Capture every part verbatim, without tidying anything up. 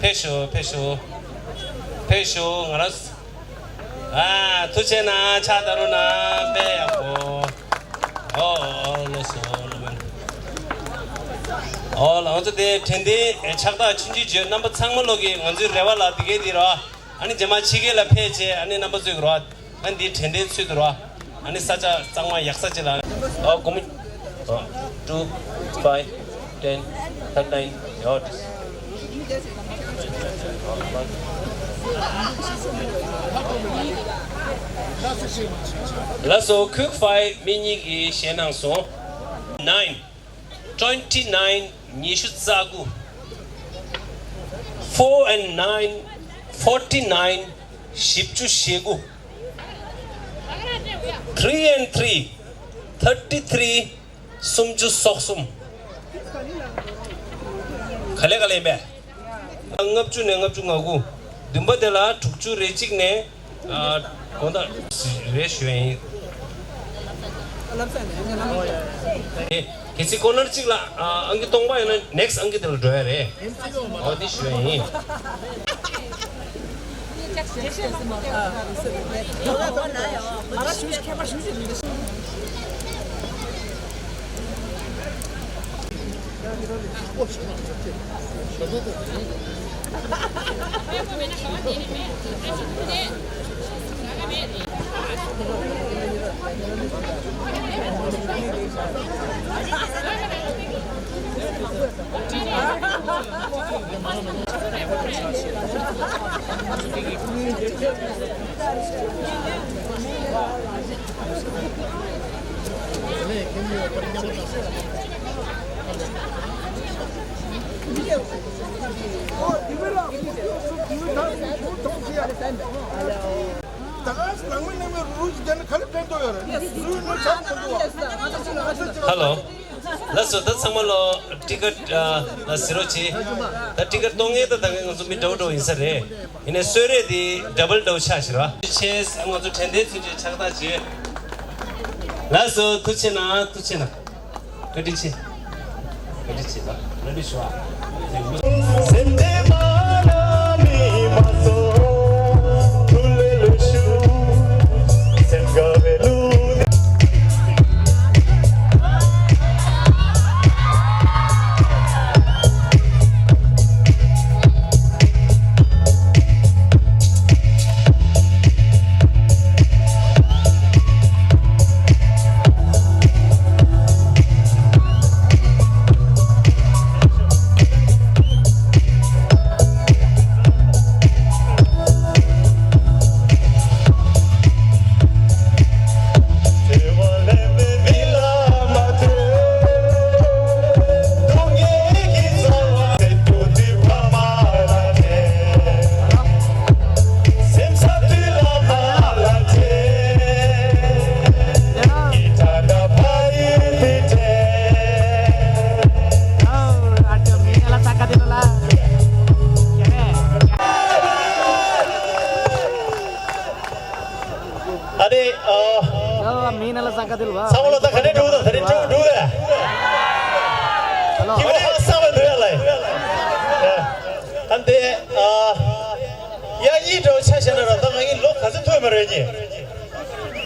ཕེབས་ཤོག་ཕེབས་ཤོག་ཕེབས་ཤོག་ང་རང་། ཨ། ཐུགས་རྗེ་གནང་། ཕྱག་བརྡབ་རོགས་གནང་། དཔེ་ཡག་པོ། ཨོ་ཨོ་ལགས་སོ། ཨོ་ལགས་ང་ཚོ་དེ་དྲན་རྟེན་ཕྱག་རྟགས་ཆུང་ཆུང་བརྗོད། རྣམ་པ་ཚང་མ་ལོག་གི་ང་ཚོའི་རེ་བ་ལ་འདི་གས་འདི་རོ། ཨ་ནི་རྗེས་མ་ཕྱི་རྒྱལ་ལ་ཕེབས་བྱས་ཨ་ནི་རྣམ་པ་ཚོས་རོ། ཨ་ནི་འདི་དྲན་རྟེན་ཚུལ་དུ་རོ། ཨ་ནི་ས་ཆ་གཙང་མ་ཡག་ས་ཅིག་ལ། ཨོ་སྒོར་མོ། ཨོ། two five ten thirty nine ཡོད། ལགས་སོ། quick five མི་གཉིས་ཀྱིས་བཞེས་གནང་སོང་། nine twenty nine ཉི་ཤུ་རྩ་དགུ། four and nine forty nine བཞི་བཅུ་ཞེ་དགུ། three and three thirty three སུམ་ཅུ་སོ་གསུམ། ག་ལེ་ག་ལེ་ཡིན་པས། ལྔ་བཅུ་ནས་ལྔ་བཅུ་ང་དགུ། བདུན་པ་དེ་ལ་དྲུག་ཅུ་རེ་གཅིག་ནས། ཨ། དགོང་དག་རེ་ཞུ་ཡིན། ཨེ། གལ་སྲིད་ཀོ་ནར་གཅིག་ལ། ཨ། ཨང་ཀི་སྟོང་པ་ཡོད་ན་next ཨང་ཀི་དེ་ལ་འགྲོ་ཡ་རེད། འོ་དེ་ཞུ་ཡ་ཡིན། Hello. ལགས་སོ། ད་ཚང་མ་ལོ་ཊི་ཀེ་ཊི་ལ་གཟིགས་རོགས་གྱིས། ད་ཊི་ཀེ་ཊི་གཏོང་མཁན་ད་ད་གིན་ང་ཚོ་མི་འདྲ་བོ་འདྲ་བོ་ཡིན་ས་རེད། ཡིན་ནའི་གསོལ་རས་དེ་ཌབ་བལ་ཌབ་བལ་ཆགས་ཤག་ར། ཆེ་ང་ཚོ་དྲན་རྟེན་ཚུན་ཆད་ཕྱག་རྟགས་བྱེད། ལགས་སོ། ཐུགས་རྗེ་གནང་། ཐུགས་རྗེ་གནང་། བཀའ་དྲིན་ཆེ། བཀའ་དྲིན་ཆེ་ད། བཀའ་དྲིན་ཞུ་བ། ཨ་ནི། ཨ། ཚང་མ་ལ་ད་ག་ནས་འགྲོ་དང་ད་རེས་འགྲོ་འགྲོ་བས། ཁྱི་མོ་ཧ་སང་བའི་འདུག་ཡ་ལ། ཨ་འདི། ཨ། ཡ་གཉིས་འགྲོ་ཆ་བཞག་ན་ར་ད་ང་གཉིས་ལོ་ག་ཚོད་ཐོན་མ་རེད་གཉིས།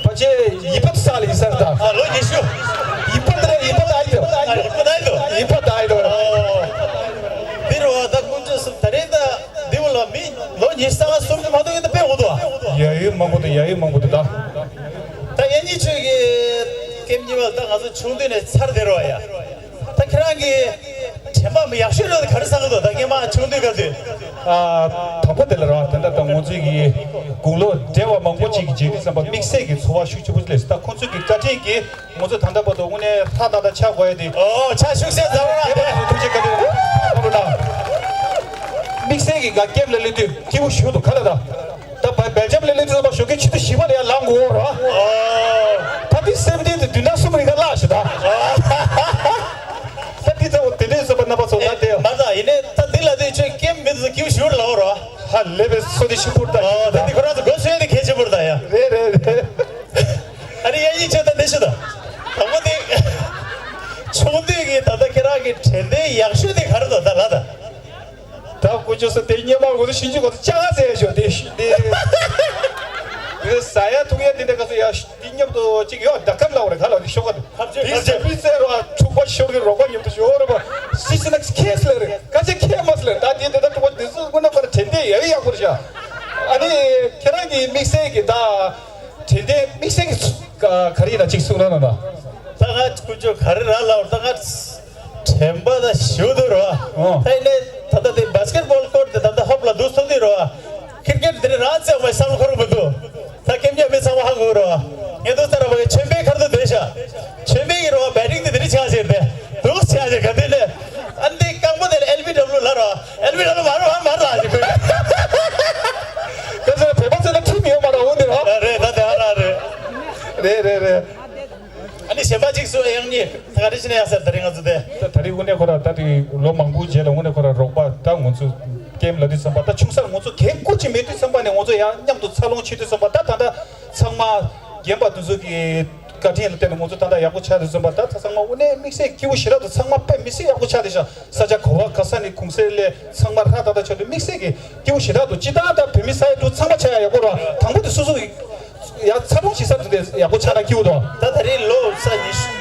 ཕལ་ཆེར་ཡི་པ་ས་ལ་ཡི་ས་ར་ད། ཨ་ལོ་ཉི་ཤུ། ཡི་པ་ད་ཡི་པ་ད་ཨི་དོ། ཨ་ཡི་པ་ད་ཨི་དོ། ཡི་པ་ད་ཨི་དོ། ཨོ། འདི་རུ་བ་ད་ཀུན་སྤྱོད་སུ་ད་རེས་ད། འདི་བ་ལ་མི་ལོ་ཉི་ཤུ་རྩ་ལྔ་སུམ་ཅུ་མ་གཏོགས་ཡོད་ད་དཔེ་འོ་དོ། ཡ་ཡོད་མང་པོ་འདུག་ཡ་ཡོད་མང་པོ་འདུག་ད། ད་ཡ་གཉིས་ཆོས་ཀྱི་སྐེམ་གཉིས་བ་ད་ང་ཚོ་ཆུང་དུས་ནས་ཚར་དེ་རོ་ཡ། ད་ཁྱེད་རང་གི་དྲན་པ་མི་ཡག་ཤོས་རོ་ག་རེ་བསམ་གི་འདུག་ད་སྐེམ་མ་ཆུང་དུས་ག་དུས། ཨ། དང་པོ་དེ་ལ་ར་དེ་འདྲ་ད་ང་ཚོའི་གི་དགུང་ལོ་བགྲེས་བ་མང་པོ་ཅིག་གི་མཇལ་དུས་ཙམ་པ་དམིགས་བསལ་གྱི་ཚོར་བ་ཤུགས་ཆེ་པོ་ཅིག་སླེབས་སོང་། ད་ཁོང་ཚོས་ཀྱི་བཀའ་དྲིན་གྱིས། ང་ཚོ་ད་ལྟ་བར་དུ་དངོས་གནས་ལྷ་དང་ད་ཆ་དགོས་ཡ་དེ། ཨོ་ཆ་ཤུགས་ཆེ་ཛ་ར་ར་རྒྱལ་བ་ཐུགས་རྗེ་བཀའ་དྲིན་ཁོང་ལ་དམིགས་བསལ་གྱི་ག་སྐྱེབ་ལ་སླེབས་དུས་སྐྱིད་པོ་ཞུ་འདུག་ག་ལ་ད། ད་བ་སྦེལ་ཇམ་ལ་སླེབས་དུས་ཙམ་པ་ཞོགས་ཀས་ཆུ་ཚོད་བཞི་པ་ལ་ཡར་ལངས་དགོས་ར། ཨོ། ད་དེ་སེམས་གཏིང་དུ་བདུན་ཕྲག་གསུམ་རིང་ག་བརླག་ཞུ་ད། ཨོ། ལས་པའི་སོ་དེ་ཤི་པུར་ད། ཨོ་ད་དེ་ཁོ་རང་ཚོ་དགོས་སོ་ཡ་དེ་གལ་ཆེན་པོར་ད་ཡ། རེད་རེད་རེད། ཨ་རི་ཡ་ཡིན་ཆོད་ད་དེ་ཤོད་ད། དང་པོ་དེ། ཆུང་དུས་ཀྱི་ད་ལྟ་ཁྱེད་རང་གི་དྲན་རྟེན་ཡག་ཤོས་དེ་ག་རེ་འདུག་ད་ལ་ད། ད་ཀུ་ཅོ་ས་དེ་སྙེ་མ་གོ་ཚོ་ཤིན་ཅི་གོ་ཚོ་ཅག་ཟེར་ཞོ་དེ་ཤི་དེ། དེ་ཟ་ཡ་འཐུང་ཡ་དེ་འདྲ་ག་ཚོ་ཡ་ཤི་དེ་མཉམ་དུ་ཅིག་ཡོད་ད་ཁར་ལ་འོ་རེ་ག་ལ་དེ་ཤོག་ག་དེ། ཁབ་ཆོས་དེ་ཁབ་ཆོས། ཟེར་བི་ཟེར་བ་ཕྲུག་པ་ཤོར་གི་རོགས་པ་མཉམ་དུ་ཤོར་རེ་བ་སི་སི་ནག་སི་ཁེས་ལེ་རེ་ཀ་ཅེ་ཁེ་མ་སི་ལེ་ད་དེ་དེ་ད་ཕྲུག་པ་དེ་ཚོ་དངོས་གནས་པར་དྲན་རྟེན་ཡ་ཡི་ཡག་པོ་རེད་ཤག་ཨ་ནི་ཁྱེད་རང་གི་དམིགས་བསལ་གི་ད་དྲན་རྟེན་དམིགས་བསལ་གི་ག་རེ་ཡིན་ན་ཅིག་གསུང་རོགས་གནང་ད། ད་ང་ཀུ་ཅོ་ག་རེ་ར་ལ་འོ་ད་ང་དྲན་པ་ད་ཞུ་དུ་རོ། ཨོ། ད་ཡིན་ནའི་ད་ལྟ་དེ་བྷ་སི་ཀེ་ཊི་བྷོལ་ཀོར་ཊི་དེ་ད་ལྟ་ཧོབ་ལ་འདུག་སོང་དུས་རོ། ཁིར་ཀེ་ཊི་དེ་རིང་རང་བཙལ་བའི་བསམ་བློ་འཁོར་མི་འདུག་ད་ཀེམ་ཉོ་མི་ཚང་མ་ཧ་གོ་རོ། ངས་འདུག་ས་ར་བ་གི་ཆོན་པའི་ཁར་དུ་བསྡད་ཤག་ཆོན་པའི་གི་རོ་བྷེ་ཊིང་དེ་དེ་རིང་ཆགས་ཟེར་ཏེ། འདུག་ཆགས་ཟེར་ག་དེ་ལས། ཨ་འདི་རྐང་པ་དེ་ལ་ཨེལ་བི་ཌབ་ལུ་ལ་རོ། ཨེལ་བི་ཌབ་ལུ་མ་རོ་མ་རོ་ཟེར་གོ། ཁ་སང་བོད་པ་ཚོ་ལ་ཁྲིམས་ཡོད་མ་ར་འོ་འདི་རོ། རེད་ད་དེ་ཨ་ར་རེད། རེད་རེད་རེད། ཨ་ནི་གཞན་པ་གཅིག་སུ་ཡང་གཉིས་ད་ག་རེ་བྱས་ན་ཡག་ཟེར་ད་རིང་ང་ཚོ་དེ། ད་ད་རིང་དངོས་གནས་ཁོ་ར་ད་དེ་ལོ་མང་པོའི་རྗེས་ལ་དངོས་གནས་ཁོ་ར་རོགས་པ་ད་ང་ཚོ་ཀེམ་ལ་དུས་ཙམ་པ་ད་ཆུང་སར་ང་ཚོ་གལ་སྐུ་ཅིག་མེད་དུས་ཙམ་པ་ནས་ང་ཚོ་ཡང་མཉམ་དུ་འཚར་ལོངས་བྱེད་དུས་ཙམ་པ་ད་ད་ད་ཚང་མ་རྒན་པ་དེ་ཚོ་གི་བཀའ་དྲིན་ལ་བརྟེན་ནས་ང་ཚོ་ད་ད་ཡག་པོ་ཆགས་དུས་ཙམ་པ་ད་ད་ཚང་མ་དངོས་གནས་དམིགས་བསལ་སྐྱིད་པོ་ཞེ་དྲག་ཏུ་ཚང་མ་དཔེ་མི་སྲིད་ཡག་པོ་ཆགས་དེ་ཤག་ས་ཆ་ག་བ་ག་ས་ནས་གུང་སེང་ལས་ཚང་མ་ར་ད་ད་ཆགས་དུས་དམིགས་བསལ་གི་སྐྱིད་པོ་ཞེ་དྲག་ཏུ་ཅི་ད་ད་བོད་མི་ས་ཡ་དྲུག་ཚང་མ་ཆགས་ཡག་ཡག་པོ་ར་དང་པོ་དེ་སོ་སོ་ཡི་ཡ་ཚ་ལོང་ཞིག་ས་དེ་ཡག་པོ་ཆགས་ན་སྐྱིད་པོ་འདུག་ད་ད་རེས་ལོ་ས་ཉི་ཤུ།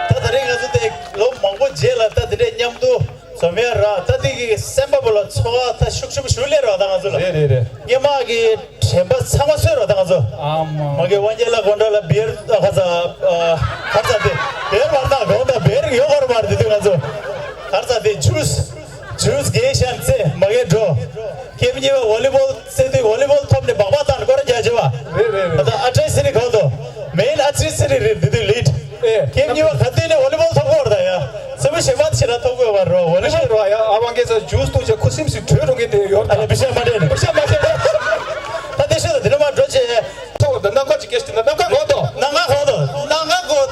ད་ད་རེས་ང་ཚོ་དེ་ལོ་མང་པོ་རྗེས་ལ་ད་དེ་འདྲས་མཉམ་དུ་འཛོམས་ཡ་ར་ད་དེ་གི་སེམས་པ་པོ་ལ་ཚོར་བ་ད་ཤུགས་ཆེན་པོ་ཞིག་སླེབས་ར་ད་ང་ཚོ་ལ། རེད་རེད་རེད། སྔོན་མ་གི་དྲན་པ་ཚང་མ་གསོས་ར་ད་ང་ཚོ། ཨ་མ། མ་གི་དབང་རྒྱལ་ལ་དགོན་གྲྭ་ལ་བེར་ཨ་ཁ་ཚ་ཨ་ཁ་ཚ་དེ་བེར་བར་ད་དགོན་ད་བེར་ཡོད་གར་མ་རེད་དེ་དུས་ང་ཚོ་ཁ་ཚ་དེ་ཇུས་ཇུས་གེ་ཤན་ཚེ་མ་གི་འགྲོ། ཀེམ་གཉིས་པ་ཝོ་ལི་བོལ་ཟེར་དུས་ཝོ་ལི་བོལ་ཐོབ་ནས་སྦག་སྦག་བཏང་སྐོར་རྒྱག་བྱེད་པ། རེད་རེད་རེད། ད་ཨ་ཏྲེ་སི་རི་གོ་དོ། མེན་ཨ་ཏྲེ་སི་རི་རེད་འདི་དུས་ལིད། ཨེ། ཀེམ་གཉིས་པ་ག་དུས་ནས་ཝོ་ལི་བོལ་ཐོབ་སྐོར་ད་ཡ། སེམས་པ་ཞེ་མ་ཆེ་ན་ཐོབ་དགོས་པ་རོ་ཝོ་ལི་བོལ་རོ་ཡ། ཨ་ཝང་གེ་ས་ཇུས་ཐུག་ཆེ་ཁུ་སིམ་སི་བྲོས་འགྲོ་གི་དེ་ཡོད། ཨ་ལ་བི་ཤ་མ་དྲན་བི་ཤ་མ་དྲན། ད་དེ་ཤོད་ད་དེ་ནས་མ་འགྲོ་ཆེ། ཐོག་ད་ནམ་མཁའ་ཅིག་སྐད་ཤི་ད་ནམ་མཁའ་གོ་དོ། ནམ་མཁའ་གོ་དོ། ནམ་མཁའ་གོ།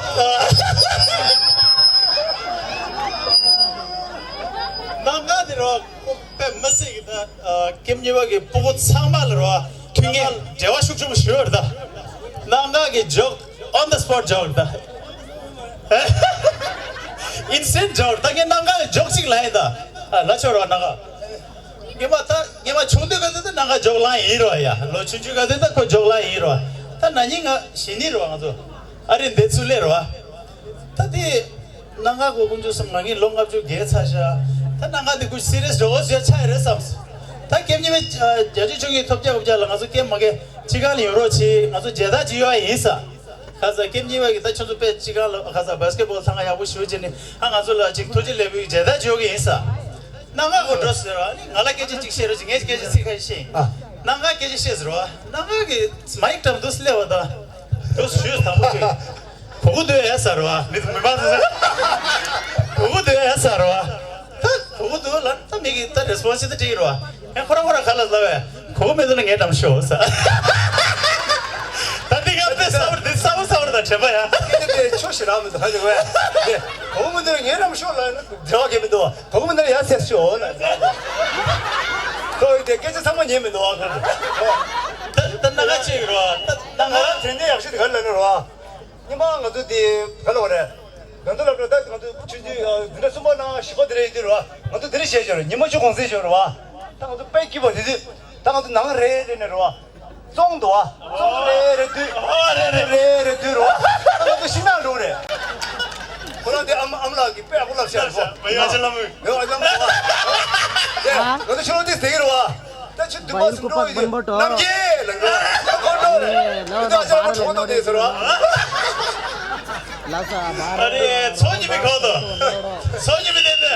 ནམ་མཁའ་དེ་རོ། དཔེ་མི་སྲིད་ཀྱི་ད། ཀེམ་གཉིས་པ་གི་སྤུ་གུ་ཚང་མ་ལ་རོ། མཐུན་རྐྱེན་འབྲེལ་བ་ཤུགས་ཆེན་པོ་ཞུ་ཡོད་རེད་ད། ནམ་མཁའ་གི་ཇོག on the spot ཇོག་ད། ཨིན་སེན་ཇོག་ད་ངས་ནམ་མཁའ་གི་ཇོག་གཅིག་ལ་ཡིན་ད། ལ་ཆོག་རོ་ནམ་མཁའ། ངས་མ་ད་ངས་མ་ཆུང་དུས་ག་དུས་ད་ནམ་མཁའ་ཇོག་ལང་ཡིན་རོ་ཡ། ལོ་ཆུང་ཆུང་ག་དུས་ད་ཁོ་ཇོག་ལང་ཡིན་རོ། ད་ན་ནིང་ང་ཞི་ནི་རོ་ང་ཚོ། ཨ་རི་འདི་ཚུལ་ལས་རོ། ད་དེ། ནང་ཁ་གོ་ཀུན་ཆུ་སུ་མ་ངའི་ལོ་ལྔ་བཅུ་བརྒལ་ཚར་ཤག་ད་ནང་ཁ་དེ་ཀུ་སི་རི་ཡས་འགྲོ་འོ་ཟེར་ཆ་ཡི་རེད་བསམ། ད་ཀེམ་གཉིས་པའི་བརྒྱ་ཆ་བཅུ་གཉིས་ཐོབ་རྒྱག་རྒྱག་ལ་ང་ཚོ་ཀེམ་མ་གེ་ཅི་གང་ལ་ཡོང་རོགས་ཆེ་ང་ཚོ་མཇལ་དར་ཅིག་ཡོད་ཡིན་ས། ཁ་ས་ཀེམ་གཉིས་པ་གི་ད་ཁྱོད་ཚོ་དཔེ་ཅི་གང་ལ་ཁ་ས་བྷ་སི་ཀེ་ཊི་བྷོལ་ཚང་ང་ཡག་པོ་ཞུ་བྱས་ནས་ཨ་ང་ཚོ་ལ་ཅིག་ཐུགས་རྗེ་ལེགས་འབུལ་མཇལ་དར་ཅིག་ཡོད་གི་ཡིན་ས། ནང་ཁ་གོ་འགྲོ་ཟེར་བ་ནི་ང་ལ་སྐད་ཆ་ཅིག་བཤད་རོགས་ཅིག་ངས་སྐད་ཆ་ཚིག་ཁ་ཤས་ཤེས་ཡིན། ནང་ཁ་སྐད་ཆ་བཤད་ཟེར་བ་ནང་ཁ་གི་མའིག་བཀྲམ་འདུག་སླེབས་བ་ད། དུ་ཞུས་དང་པོ་ཅིག་བུ་གུ་དུ་ཨེ་ཟེར་བ་མི་མི་མང་ཟེར། བུ་གུ་དུ་ཨེ་ཟེར་བ། ད་བུ་གུ་དུ་ལ་ད་མི་གི་ད་རེ་སི་པོན་སི་ད་དྲིས་རོ། ཡང་ཁོ་རང་ཁོ་རང་ག་ལ་ལབ་བས་བུ་གུ་མི་འདུག་ན་ངའི་འགྲམ་ཤོག་ཟེར། ད་འདི་ག་དེ་ས་བར་འདི་ས་བར་ས་བར་དང་དྲན་པ་ཡ། སྐད་ཆ་དེ་ཆོ་ཞེ་དྲག་མི་འདུག་ཧ་ཅང་བས། བུ་གུ་མི་འདུག་ན་ངའི་འགྲམ་ཤོག་ལབ་ན་འབྲེལ་བ་གལ་མི་འདུག་བ། བུ་གུ་མི་འདུག་ན་ཡ་ཟེར་ཤོག་ལབ། ཁོ་ཡི་དེ་སྐད་ཆ་ཚང་མ་ཉན་མི་འདུག་བ་ཁོ། ད་ད་ན་ག་ཅིག་རོ། ད་ན་ག་དྲན་རྟེན་ཡག་ཤོས་དེ་ག་ལ་ནི་རོ། ཉི་མ་ང་ཚོ་དེ་ག་ལ་བ་རེད། ང་ཚོ་ལ་བ་རེད་ད་ང་ཚོ་ཆུང་ཆུང་འཛིན་གྲྭ་གསུམ་པ་ནང་བཞི་པ་དེ་རེད་ཡོད་དུས་རོ། ང་ཚོ་དེ་རེད་བཤད་ཤོར་ཉི་མ་བཅུ་གུང་སེང་ཤོར་བ། ད་ང་ཚོ་དཔེ་སྐྱིད་པ་དེ་དུས་ད་ང་ཚོ་ནང་རེད་རེད་ནས་རོ། བཙོང་འདུག་བ། བཙོང་རེད་རེད་དུས། རེད་རེད་དུས་རོ། ང་ཚོ་ཤི་ན་འགྲོ་རེད། ཁོ་རང་དེ་ཨམ་ཨམ་ལགས་ཀྱིས་དཔེ་ཨ་ཁུ་ལབ་ཤག་རེད་པོ། བ་ཡ་ཅི་ལ་མོ། ཡོ་ཨ་ལམ་བ། ང་ཚོ་ཤི་ལོ་དེ་ཟེར་གི་རེད་བ། ད་ཆུ་འདུན་པ་སུ་འགྲོ་ཡི་དུས་རྣམ་རྒྱལ་ལ་འགྲོ། ད་ཁོ་འགྲོ་རེད། ང་ཚོ་ཨ་ཅག་ཁོ་ཆོག་ཏོ་དེ་ཟེར་བ། ཨ་རེ་ཚོ་གཉིས་མི་ཁོ་ཏོ། ཚོ་གཉིས་མི་དེ་དེ།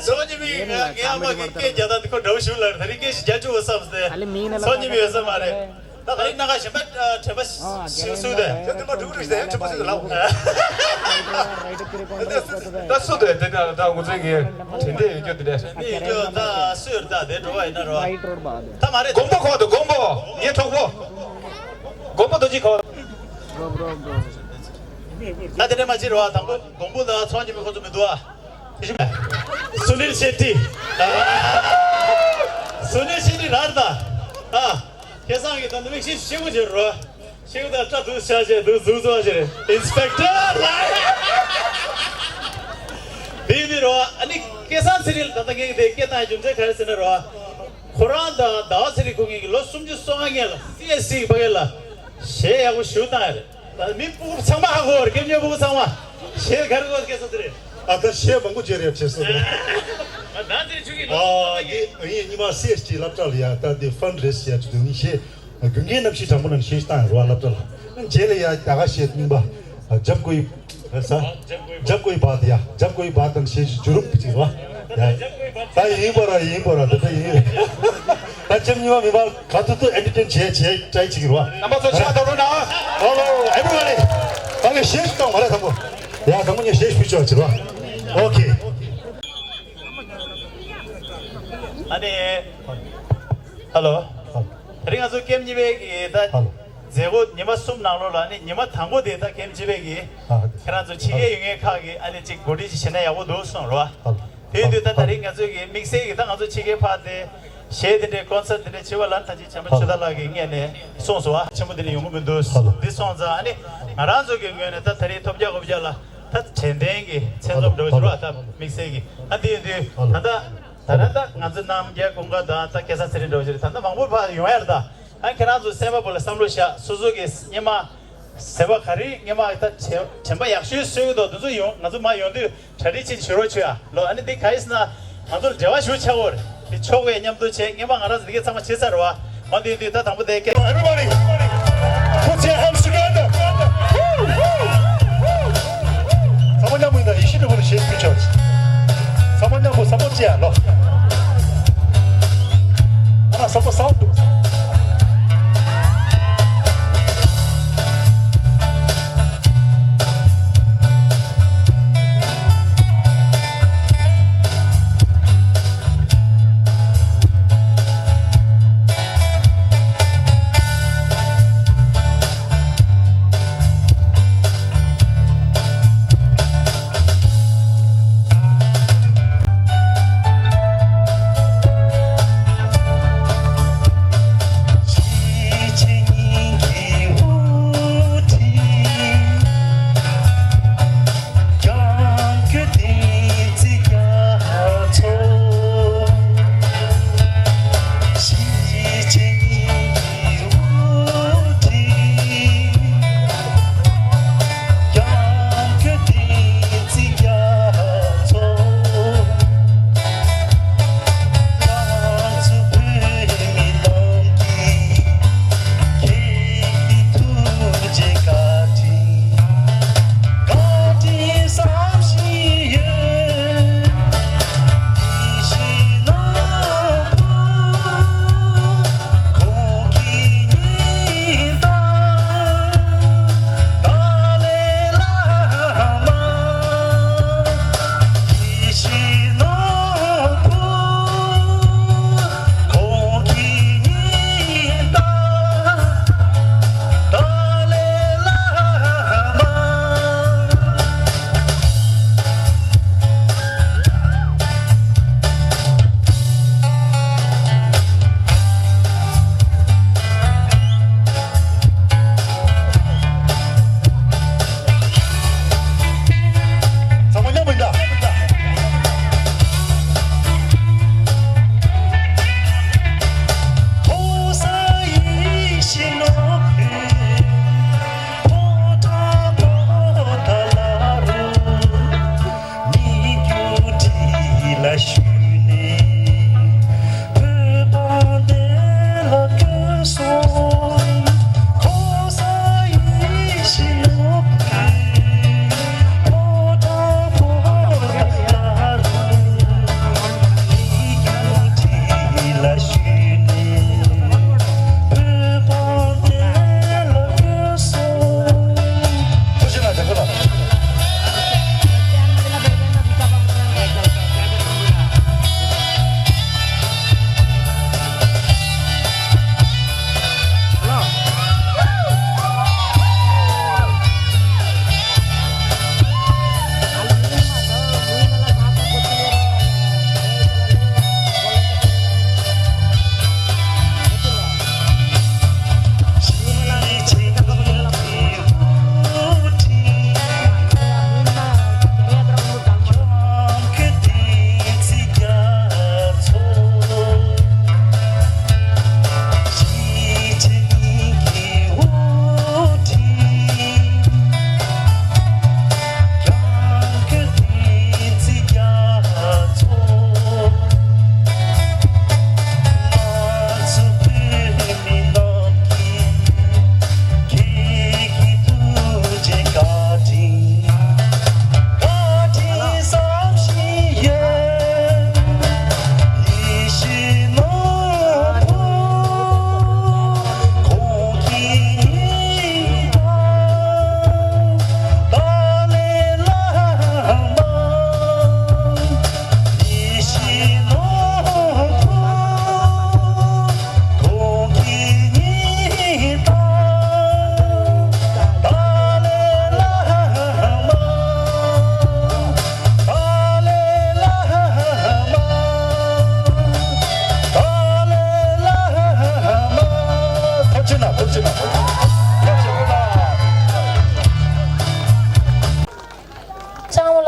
སོ་ཉི་མི་ངའི་ཨ་མ་གི་སྐད་རྒྱག་སྟངས་དེ་ཁོ་འདྲ་བོ་ཞིག་ལ་ད་རིང་སྐད་ཞིག་རྒྱག་བཅུག་བསམ་སྟེ། སོ་ཉི་མི་ཡོད་ས་མ་རེད། ད་ད་རིང་ནང་ཁ་གཞན་པ་དྲན་པ་ཞིག་སུ་དེ། ད་དུ་མ་འགྲུབ་འགྲུབ་ཟེར་ཡང་དྲན་པ་སུ་དེ་ལབ། ད་སུ་དེ་དེ་ད་ད་ངོ་ཚོད་ཀྱི་དྲན་དེ་ཡོད་རྒྱུ་དེ་འདྲ། དེ་ཡོད་རྒྱུ་ད་སུ་ཡོད་ད་དེ་འགྲོ་བ་ཡིན་ན་རོ། ད་མ་རེད། དགོན་པ་ཁོག་ཏུ་དགོན་པ་ངའི་གྲོགས་པོ། དགོན་པ་རྡོ་རྗེ་ཁོག་ད་དེ་འདྲ་མ་བྱེད་རོ། དང་པོ་དགོན་པ་ད་ཚོང་གི་མི་ཁོ་ཚོ་མི་འདུག་ཨ། སུ་ནིལ་ཤེ་ཏི། དོན་ནས་ཤེས་ནི་རར་ད། ཨ། སྐལ་བཟང་གིས་ད་ནི་མིག་ཤེས་ཤེས་གོ་བྱེད་རོ། ཤེས་གོ་ད་སྐྲ་དུ་ཆ་བྱེད་དུ་ཟུག་ཟུག་བྱེད་རེད། ཨིན་སི་པེག་ཊར་ལ། དེ་ནི་རོ། ཨ་ནི་སྐལ་བཟང་ཚེ་རིང་ལ་ད་ལྟ་ངས་དེ་སྐད་བཏང་ཡ་རྒྱུ་མཚན་ག་རེ་ཟེར་ན་རོ། ཁོ་རང་དང་ཟླ་བ་ཚེ་རིང་ཁོ་གཉིས་ཀྱིས་ལོ་སུམ་ཅུ་སོ་ལྔ་སྔོན་ལ་སི་ཨེས་སི་གི་ཕ་གི་ལ་གཞས་ཡག་པོ་ཞིག་བཏང་ཡ་རེད། ད་མི་སྤུ་གུ་ཚང་མ་ཧ་གོ་བར་སྐད་ཉོ་སྤུ་གུ་ཚང་མ་གཞས་ག་རེ་གོ་སྐད་སོ་དེ་རེད། ཨ་ད་གཞས་མང་པོ་བརྗེ་རེད་བྱས་སོ་དེ་རེད། ཨ་ད་དེ་ཆུ་གི་ལོ་ཨ་ཡེ་ཡེ་ཉི་མ་སི་ཨེས་ཊི་སློབ་གྲྭ་ལ་ཡ་ད་དེ་ཕན་རེས་ཡ་ཆུ་དུ་ནི་གཞས་དགུན་ཁའི་གནམ་གཤིས་གྲང་མོ་ནང་གཞས་ཤིག་བཏང་ཡ་རོ་སློབ་གྲྭ་ལ། རྗེས་ལ་ཡ་རྒྱ་གར་གཞས་རྙིང་པ་ཇབ་ཀོའི་ས། ཇབ་ཀོའི་བཱ་ཏི་ཡ། ཇབ་ཀོའི་བཱ་ཏི་ཞེས་ཀྱི་བརྒྱུད་རིམ་དེ་ཅིག་རེད་བ། ད་ཡིན་པ་ར་ཡིན་པ་ར་འདི་ལྟ་ཡིན། ད་ཅེམ་ཉི་མ་མི་མང་ག་ཐུ་ཐུ་ཨེན་ཊར་ཊེན་བྱས་བྱས་བྲལ་ཅིག་རེད་བ། རྣམ་པ་ཚོ་ཕྱག་ཐོག་རོལ་ན། Hello everybody. ད་ངས་གཞས་ཤིག་བཏང་མ་རེད་དང་པོ། ཡ་དང་པོ་ངས་གཞས་ཤིག་ཕུལ་ཆོག་ཅིག་རེད་བ། ཨོ་ཁེ། ཨ་ནི། Hello. དེ་རིང་ང་ཚོ་ཀེམ་གཉིས་པའི་གི་ད། Hello. མཛད་སྒོ་ཉི་མ་གསུམ་ནང་ལོགས་ལ་ནི་ཉི་མ་དང་པོ་དེ་ད་ཀེམ་གཅིག་པའི་གི་ཨ། ཁྱེད་རང་ཚོ་ཕྱི་རྒྱལ་ཡོད་མཁན་ཁག་གི་ཨ་ནི་གཅིག་གོ་སྒྲིག་ཅིག་བྱེད་ན་ཡག་པོ་འདུག་གསུངས་རོ། ཨ། དེ་དུས་ད་ད་རེས་ང་ཚོ་གི་དམིགས་བསལ་གི་ད་ང་ཚོ་ཕྱི་རྒྱལ་ཕར་དེ་གཞས་དེ་འདྲའི་ཀོན་སར་དེ་འདྲའི་བྱེད་པ་ལ་ད་ཅི་བྱམས་པ་ཆོས་དར་ལགས་ཀྱི་ངོས་ནས་གསུངས་སོང་བ། ཆེན་པོ་དེ་འདྲ་ཡོང་གི་མི་འདུག་འདི་སོང་ཙང་ཨ་ནི་ང་རང་ཚོ་གི་ངོས་ནས་ད་ད་རེས་ཐོབ་རྒྱག་གོ་རྒྱག་ལ་ད་དྲན་རྟེན་གི་མཚན་འཛོམས་འདྲ་བོ་ཞུ་རོ། ད་དམིགས་བསལ་གི་ཨ་དེ་ཡིན་དུས་ད་ད་ད་ང་ཚོ་རྣམ་རྒྱལ་ཀུན་དགའ་དང་ད་སྐལ་བཟང་ཚེ་རིང་འདྲ་བོ་ཞིག་ད་ད་མང་པོ་ཕར་ཡོང་ཡ་རེད་ད། ཨ་ཁྱེད་རང་ཚོ་སེམས་པ་པོ་ལ་བསམ་བློ་བཞག་སོ་སོ་གི་སྙེ་མ། ཟེར་བ་ག་རེ་སྙེ་མ་ད་དྲན་དྲན་པ་ཡག་ཤོས་གསོས་ཀྱི་འདུག་འདི་ཚོ་ཡོང་ང་ཚོ་མ་ཡོང་དུས་གྲ་སྒྲིག་ཅིག་བྱེད་རོགས་བྱོས་ཨ་ལོ། ཨ་ནི་འདི་ག་ཡིན་ཟེར་ན་ང་ཚོར་འབྲེལ་བ་ཞུ་ཆགས་འོར་དེ་ཆོག་པའི་མཉམ་དུ་བྱས་སྙེ་མ་ང་རང་ཚོ་འདི་གས་ཚང་མ་བྱེད་ཚར་བ་མ་འདི་འདི་ད་དང་པོ་དེ་སྐད། Everybody, put your hands together. ཚང་མ་མཉམ་པོ་ཡིན་ད་ཡེ་ཤེས་སྒྲོལ་མ་ལ་གཞས་ཕུལ་ཆོག་ཚང་མ་མཉམ་པོ་ས་པོར་ཊི་བྱེད་ཨ་ལོ། ཨ་ས་པོར་ཊི་སའུན་ཌི།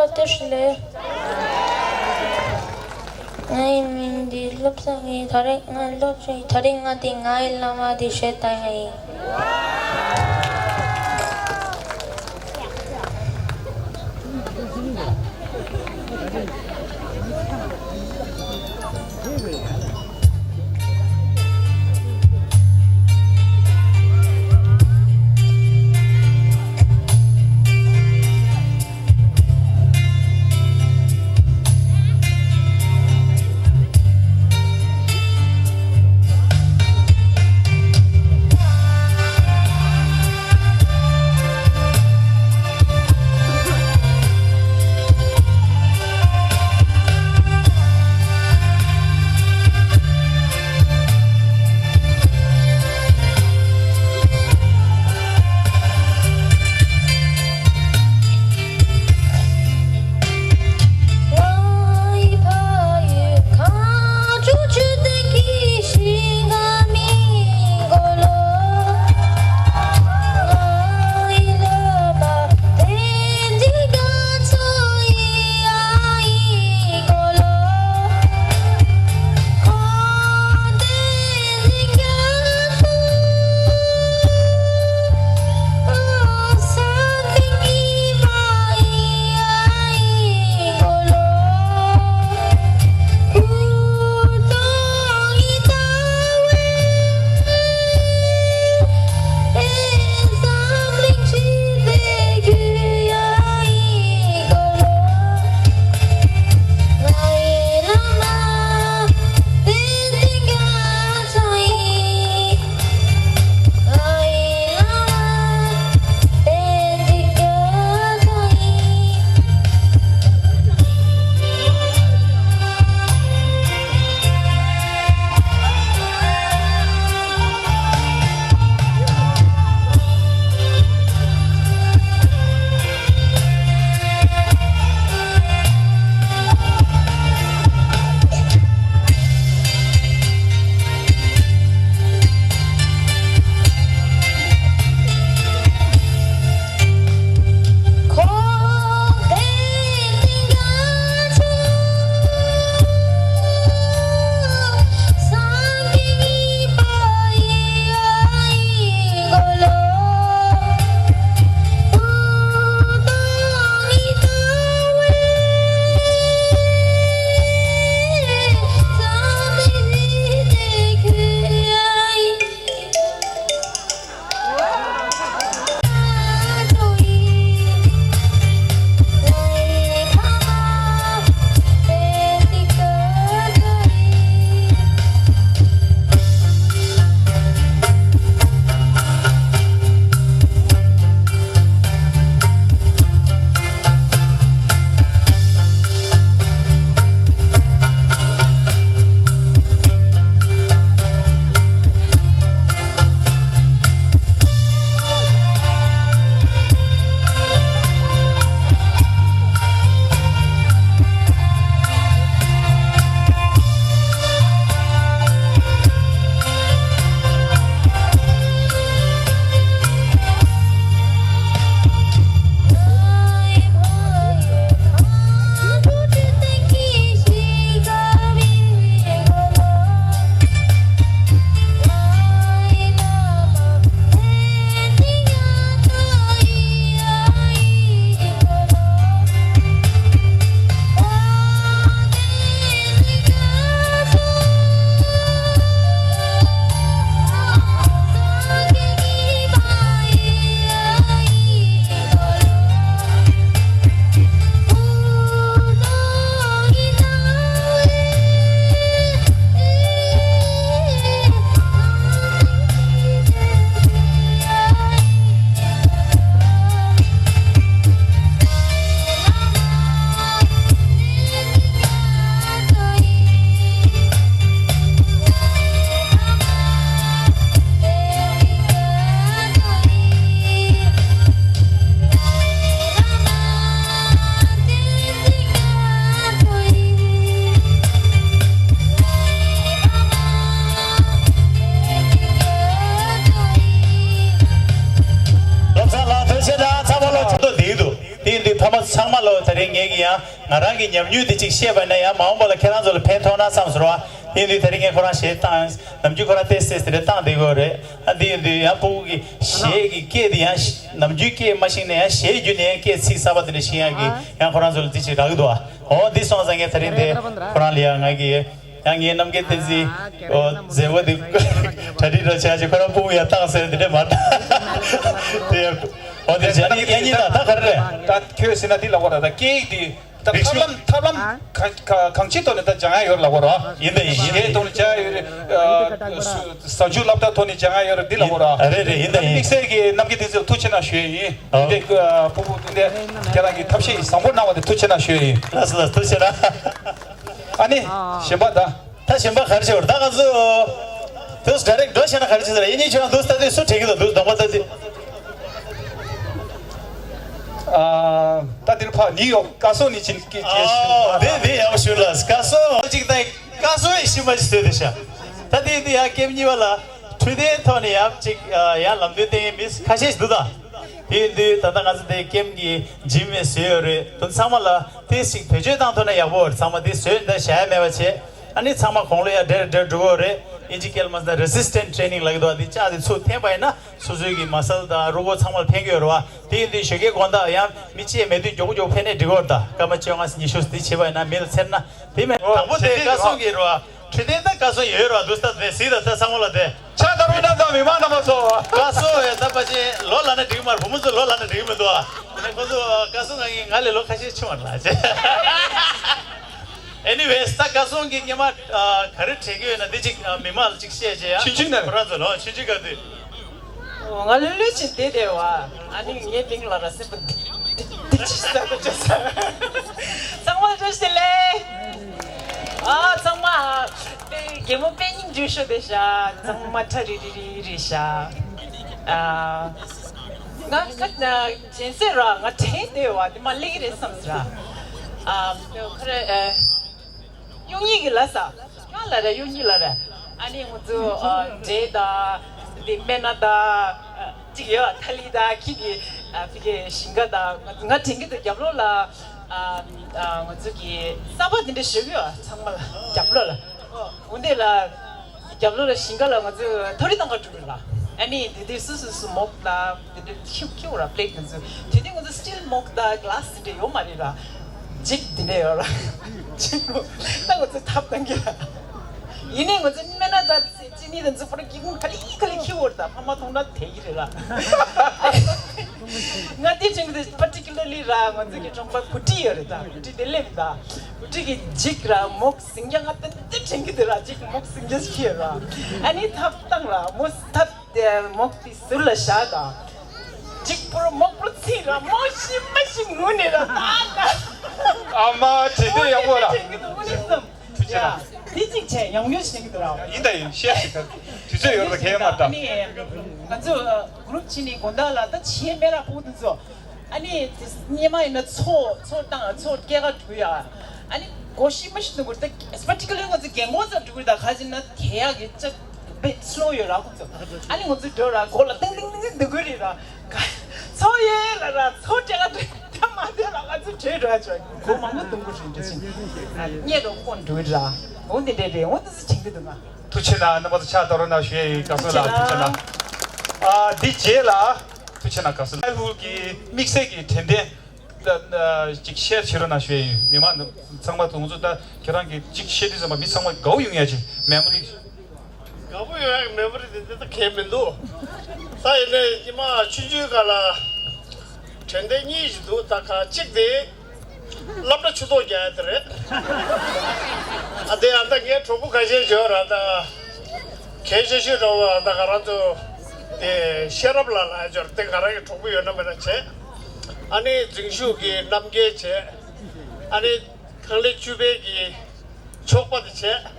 བསྟར་ཞུ་ལེ། ང་ཡི་མིང་འདི་བློ་བཟང་ཡིན། ད་རེས་ང་སློབ་ཆེན། ད་རེས་ང་འདི་ང་ཡི་བླ་མ་འདི་བཤད་བཏང་ཡ་ཡིན། དེ་རིང་ངེད་ཀྱིས་ཡང་ང་རང་གི་ཉམས་མྱོང་དེ་གཅིག་བཤད་པ་ན་ཡང་མ་འོངས་པ་ལ་ཁྱེད་རང་ཚོ་ལ་ཕན་ཐོགས་ན་བསམ་སོང་བ། དེ་ཡིན་དུས་དེ་རིང་ངས་ཁོ་རང་གཞས་བཏང་། ནམ་རྒྱུན་ཁོ་རང་ཏོག་ཙམ་དེ་འདྲ་བཏང་བསྡད་ཀྱི་ཡོད་རེད། ཨ་འདི་ཡིན་དུས་ཡང་སྤུ་གུ་གི་གཞས་ཀྱི་སྐད་དེ་ཡང་ནམ་རྒྱུན་སྐད་མ་ཤེས་ན་ཡང་གཞས་བརྒྱུད་ནས་ཡང་སྐད་ཚིག་གསར་པ་དེ་འདྲ་ཤེས་ཡག་གི་ཡང་ཁོ་རང་ཚོ་ལ་འདི་ཅིག་རག་གི་འདུག་ཨ། འོ་འདི་སོང་ཙང་ངས་དེ་རིང་དེ་ཁོ་རང་ལ་ཡང་ང་གི་ཡང་ངའི་རྣམ་རྒྱལ་བསྟན་འཛིན་འོ་མཛེས་པོ་དེ་གྲ་སྒྲིག་རོགས་བྱ་ཞེས་ཁོ་རང་སྤུ་གུ་ཡང་བཏང་ཟེར་དེ་འདྲ་མ་བཏང་དེ་ཡང་འོ་དེ་བྱས་ན་ཡང་གཉིས་དང་ད་ག་རེ་རེད། ད་ཁྱོད་ཟེར་ན་འདི་ལབ་པ་རེད། ད་སྐད་ཡིག་འདི་ད་རིག་ཐབས་ལམ་ཐབས་ལམ་གང་གང་གང་ཅིའི་ཐོག་ནས་ད་སྦྱང་ཡ་ཡོད་ལབ་པ་རེད། ཡིན་ད་ཡིན་ཡིན་ད་གཞས་ཐོག་ནས་སྦྱང་ཡ་ཡོད་རེད། ཨ་ཟ་འཇུག་སློབ་གྲྭ་ཐོག་ནས་སྦྱང་ཡ་ཡོད་རེད། འདི་ལབ་པ་རེད། རེད་རེད་ཡིན་ད་ཡིན། དམིགས་བསལ་གྱི་རྣམ་རྒྱལ་བསྟན་འཛིན་ལ་ཐུགས་རྗེ་གནང་ཞུ་ཡ་ཡིན། ཨོ། འདི་ཨ་སྤུ་གུ་འདི་ཁྱེད་རང་གི་ཐབས་ཤེས་བཟང་པོ་གནང་བ་དེ་ཐུགས་རྗེ་གནང་ཞུ་ཡ་ཡིན། ལགས་སོ་ལགས་སོ་ཐུགས་རྗེ་གནང་། ཨ་ནི་གཞན་པ་ད། ད་གཞན་པ་ག་རེ་བྱེད་པར་ད་ང་ཚོ་དུས་ཌའི་རེག་འགྲོ་བྱས་ན་ག་རེ་བྱེད་ཟེར་ཡིན་ཉིན་ཆོས་ལ་འདུག་ལྟ་དུས་སུ་དྲན་གྱི་འདུག་འདུག་གདོང་པ་ལྟ་དུས། ཨ་ད་འདིར་ཕ་ནིའུ་ཡོག་བཀའ་ཟུར་ནས་ཕྱིན་སྐད་ཅེས་ཨོ་དེ་དེ་ཡག་པོ་ཞུ་ལ་བཀའ་ཟུར་གཅིག་དང་བཀའ་ཟུར་ཡི་ཤི་མ་ཅིག་བཟོས་དེ་ཤ། ད་དེ་དེ་ཡང་ཀེམ་གཉིས་པ་ལ་འཕྲོད་བསྟེན་ཐོག་ནས་ཡང་གཅིག་ཡང་ལམ་སྟོན་བསྟན་མཁན་མི་ཁ་ཤས་ཤིག་འདུག་ད། དེ་ཡིན་དུས་ད་ལྟ་ང་ཚོ་དེ་ཀེམ་གྱི་འཇིམ་མེ་བཟོས་ཡོད་རེད། དོན་ཚང་མ་ལ་དེ་ཞིག་བེད་སྤྱོད་བཏང་ཐུབ་ན་ཡག་པོ་རེད། ཚང་མ་དེ་བཟོས་འདི་བྱ་ཡ་མེད་པ་བྱས། ཨ་ནི་ཚང་མ་གོང་ལ་ཡ་འདྲེར་འདྲེར་འགྲོ་གི་ཡོད་རེད། ཨིན་ཇི་སྐད་ལ་མ་ཟད་རེ་སི་སི་ཊེན་ཊི་ཊི་རེ་ནིང་ལབ་ཀྱི་འདུག་ཨ་དེ་ལྕགས་དེ་ཚུར་འཐེན་པ་ཡིན་ན་སོ་སོའི་གི་མ་སལ་དང་རུས་ཁོག་ཚང་མ་ལ་ཕན་གྱི་ཡོད་རེད་བ། དེ་ཡིན་དུས་ཞོགས་ཀའི་དགོང་དག་ཡང་མི་གཅིག་མེད་དུས་མགྱོགས་པོ་མགྱོགས་པོ་ཕེབས་ནས་འགྲིག་གི་ཡོད་རེད། ད་སྐར་མ་བཅོ་ལྔ་ཉི་ཤུ་དེ་བྱེད་པ་ཡིན་ན་མི་ལ་འཚེར་ན་དེ་མེད། དང་པོ་དེ་བཀའ་ཟུར་གྱི་རེད་བ། འཕྲོད་བསྟེན་ད་བཀའ་ཟུར་ཡོད་རེད་བ། འདུག་ད་དེ་གཟིགས་ད་ད་ཚང་མ་ལ་དེ། ཕྱག་དར་འབུལ་གནང་དང་མི་མང་རྣམ་པ་ཚོ། བཀའ་ཟུར་ཡོད་ད་པ་ཅན་ལོ་ལབ་ན་འགྲིག་གི་མ་རེད། བུ་མོ་ཚོ་ལོ་ལབ་ན་འགྲིག་གི་མི་འདུག་ཨ། ཁོ་ཚོ་བཀའ་ཟུར་ང་ཡིན་ང་ལས་ལོ་ཁ་ཤས་ཆུང་བ་ལ་ཅེ། Anyways ད་བཀའ་ཟུར་གྱི་སྔོན་མ་ག་རེ་དྲན་གྱི་ཡོད་ན་འདི་གཅིག་མི་མང་ལ་གཅིག་བཤད་བྱས་ཡ། ཆུང་ཆུང་ནས། ཁོ་རང་ཚོ་ལོ་ཆུང་ཆུང་ག་དུས། ང་ལོས་ལོས་ཅིག་བསྡད་བསྡད་བ། ཨ་ནི་ངའི་མིང་ལ་ར་སེམས་པ་འདི་འདི་ཅི་ཟེར་བ་ཅོ་ས། ཚང་མ་བཀྲ་ཤིས་བདེ་ལེགས། ཨ་ཚང་མ་དཔེ་རྒན་མོ་དཔེ་སྙིང་རྗེ་ཤོས་དེ་ཤ། ཚང་མ་ཁྲ་རི་རི་རི་རི་ཤ། ཨ་ང་ང་ཅན་སེ་ར་ང་དྲན་བསྡད་བ་དེ་མ་ལེགས་རེད་བསམ་ཟེར། ཨ་ཁ་རེ་ཨ། གཡུ་གཉིས་ཀྱི་ལ་ས། ང་ལ་རེ་གཡུ་གཉིས་ལ་རེ། ཨ་ནི་ང་ཚོ་འབྲས་དང་། དེ་སྨན་སྣ་དང་། གཅིག་ཡོད་ཐ་ལི་དང་ཁྱི་གི་ཕི་གི་ཞིང་ཁ་དང་། ང་དྲན་གྱི་འདུག་རྒྱབ་ལོགས་ལ། ང་ཚོ་གི་ས་ཕག་དེ་འདྲ་ཞིག་ཡོད་ཚང་མ་ལ་རྒྱབ་ལོགས་ལ། འོ་འདི་ལ། རྒྱབ་ལོགས་ལ་ཞིང་ཁ་ལ་ང་ཚོས་ཐོ་རི་བཏང་ག་འགྲོ་གི་ལ། ཨ་ནི་དེ་དུས་སུ་སུ་སུ་མོག་དང་དེ་འདྲ་ཁྱེར་ཁྱེར་ར་པླེཊ་དེ་ཚོ། དེ་དུས་ང་ཚོ་སི་ཊིལ་མོག་དང་ག་ལ་སི་དེ་འདྲ་ཡོད་མ་རེད་ར། ཇིག་དེ་འདྲ་ཡོད་ར། ཇིག་ད་ང་ཚོ་ཐབ་བཏང་གི་ལ། ཡིན་ནའི་ང་ཚོ་སྨན་སྣ་དང་ཅི་ནི་དང་ཚོ་པར་གྱི་ཁ་ལི་ཁ་ལི་ཁྱེར་ར། ད་ཕ་མ་མཐོང་ན་དེ་གི་རེད་ལ། ང་དེ་བྱུང་གི་དུས་པར་ཊི་ཀུ་ལར་ལི་ར་ང་ཚོ་གི་གྲོང་པ་བུ་ཊི་ཡོད་རེད། ད་བུ་ཊི་དེ་སླེབས་ད་བུ་ཊི་གི་ཇིག་ར་མོག་སིང་རྒྱ་ང་ཏན་ཏན་དྲན་གྱི་འདུག་ར། ཅིག་མོག་སིང་རྒྱ་ཞིག་ཡོད་ར། ཨ་ནི་ཐབ་བཏང་ར་མོ་ཐབ་དེ་མོག་དེ་ཟུར་ལ་བཞག་དང་། ཅིག་པུར་མོག་པུར་ཚིག་ར་མོ་ཤི་མ་ཤི་ངུ་ནི་ར་ད་ད། ཨ་མ་དྲན་གྱི་ཡག་པོ་ར། དྲན་གྱི་འདུག་ངུ་ནི་བསམ། ཐུགས་རྗེ་ཡ། གནང་། དེ་གཅིག་བྱས་ཡང་ཡོད་བྱེད་ཀྱི་འདུག་ར། ཡིན་ད་ཡིན་བཤད་ཞིག་ག་དུས་ཚོད་ཡོད་ར་གས་མ་ད། ཨ་ནི་ང་ཚོ་གུ་རུབ་བྱས་ནས་དགོང་དག་ལ་ད་བྱེད་མེད་ར་ཕོག་དུས་ཚོ། ཨ་ནི་དེ་སྔོན་མ་ཡིན་ན་ཚོགས་ཚོགས་བཏང་ཚོགས་སྐྱེལ་ག་འགྲོ་ཡ། ཨ་ནི་སྒོ་ཕྱི་མ་ཞིག་འདུག་གི་རེད། ད་པར་ཊི་ཀུ་ལར་ང་ཚོ་རྒན་གོག་ཚོ་འགྲོ་གི་རེད། ད་ག་ཅིག་ན་དེ་ཡག་གི་ཅག་བེད་སི་ལོ་ཡོད་ར་ཁོ་ཚོ། ཨ་ནི་ང་ཚོ་འགྲོ་ར་སྒོ་ལ་ཏིང་ཏིང་ཏིང་ཏིང་འདུག་གི་རེད་ར། ཚོགས་ཡོད་ལ་ར་ཚོགས་སྤྲད་ག་འགྲོ་ད་མ་འདོད་ལ་ང་ཚོ་བྲོས་འགྲོ་ཆོག་སྒོ་མང་པོ་གཏོང་དགོས་རེད་འདྲ་ཆེ། ཨ་ནི་རོགས་ཁོང་འགྲོ་ར་འོ་འདི་འདྲ་རེད། འོ་འདི་ཚོ་བྱེད་ཀྱི་འདུག་ང་། ཐུགས་རྗེ་གནང་། རྣམ་པ་ཚོ་ཕྱག་དར་རོ་གནང་ཞུ་ཡ་ཡིན། བཀའ་ཟུར་ལགས་ཐུགས་རྗེ་གནང་། ཨ་འདི་རྗེས་ལ་ཐུགས་རྗེ་གནང་། བཀའ་ཟུར་ལགས་ཧུལ་གྱི་དམིགས་བསལ་གྱི་དྲན་རྟེན་ལ་ཅིག་ཤེར་བྱེད་རོགས་གནང་ཞུ་ཡ་ཡིན། མི་མང་ཚང་མ་དུ་ང་ཚོ་ད་ཁྱེད་རང་གིས་ཅིག་བཤད་དུས་ཙམ་པ་མི་ཚང་མ་དགའ་བོ་ཡོང་ཡ་ཅིག་མེ་མོ་རི། དགའ་པོ་ཡོང་ཡག་མེ་མོ་རི་དེ་འདི་ད་གལ་མི་འདུག་ད་ཡིན་ནའི་ཉི་མ་ཆུང་ཆུང་སྒང་ལ་དྲན་རྟེན་གཉིས་ཤིག་འདུག་ད་ག་གཅིག་དེ་སློབ་གྲྭ་ཆུ་ཐོག་རྒྱག་ཡ་དེ་རེད། ཨ་དེ་ཨ་ད་ངའི་གྲོགས་པོ་ཁ་ཤས་ཡོད་ར། ད་གལ་ཆེ་ཤོས་གྲོགས་པོ་ཨ་ད་ང་རང་ཚོ་དེ་ཤེས་རབ་ལགས་ལ་ཡ་ཅོར་དེ་ང་རང་གི་གྲོགས་པོ་ཡོད་ན་མེད་ན་བྱས། ཨ་ནི་འཛིན་ཤུགས་ཀྱི་རྣམ་རྒྱལ་བྱས། ཨ་ནི། ཁང་ལས་བཅུ་པའི་གི་ཆོག་པ་དེ་བྱས།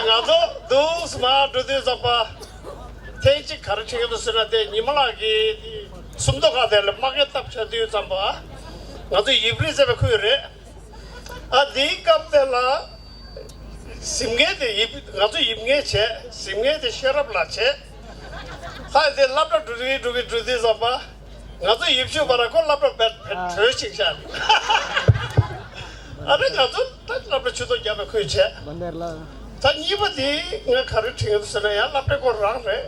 ང་ཚོ་འདུག་སེ་མར་འགྲོ་དུས་ཙམ་པ། ཐེངས་གཅིག་ག་རེ་འཕྲད་ཀྱི་འདུག་ཟེར་ན་དེ་ཉི་མ་ལགས་ཀྱིས་སུམ་མདོ་ཁ་དེ་ལ་དམག་ཡར་བཏབ་བྱ་དུས་ཙམ་པ། ང་ཚོ་ཡིབ་རི་ཟེར་བའི་ཁུལ་རེད། ཨ་དེའི་སྐབས་དེ་ལ། གཟིམ་མཁན་དེ་ཡིབ་ང་ཚོ་ཡིབ་མཁན་བྱས། གཟིམ་མཁན་དེ་ཤེས་རབ་ལགས་བྱས། ལྷ་དེ་སློབ་གྲྭ་འགྲོ་གི་འགྲོ་གི་འགྲོ་དུས་ཙམ་པ། ང་ཚོ་ཡིབ་ཆུ་བར་ཁོ་སློབ་གྲྭ་བེད་བེད་གྲོལ་ཅིག་བཞག་ནས། ཨ་ནི་ང་ཚོ་ད་སློབ་གྲྭ་ཆུ་ཚོད་བརྒྱབ་པའི་ཁུལ་བྱས། ད་གཉིས་པ་དེ་ང་ག་རེ་དྲན་གྱི་འདུག་ཟེར་ན་ཡང་སློབ་གྲྭའི་སྐོར་རང་རེད།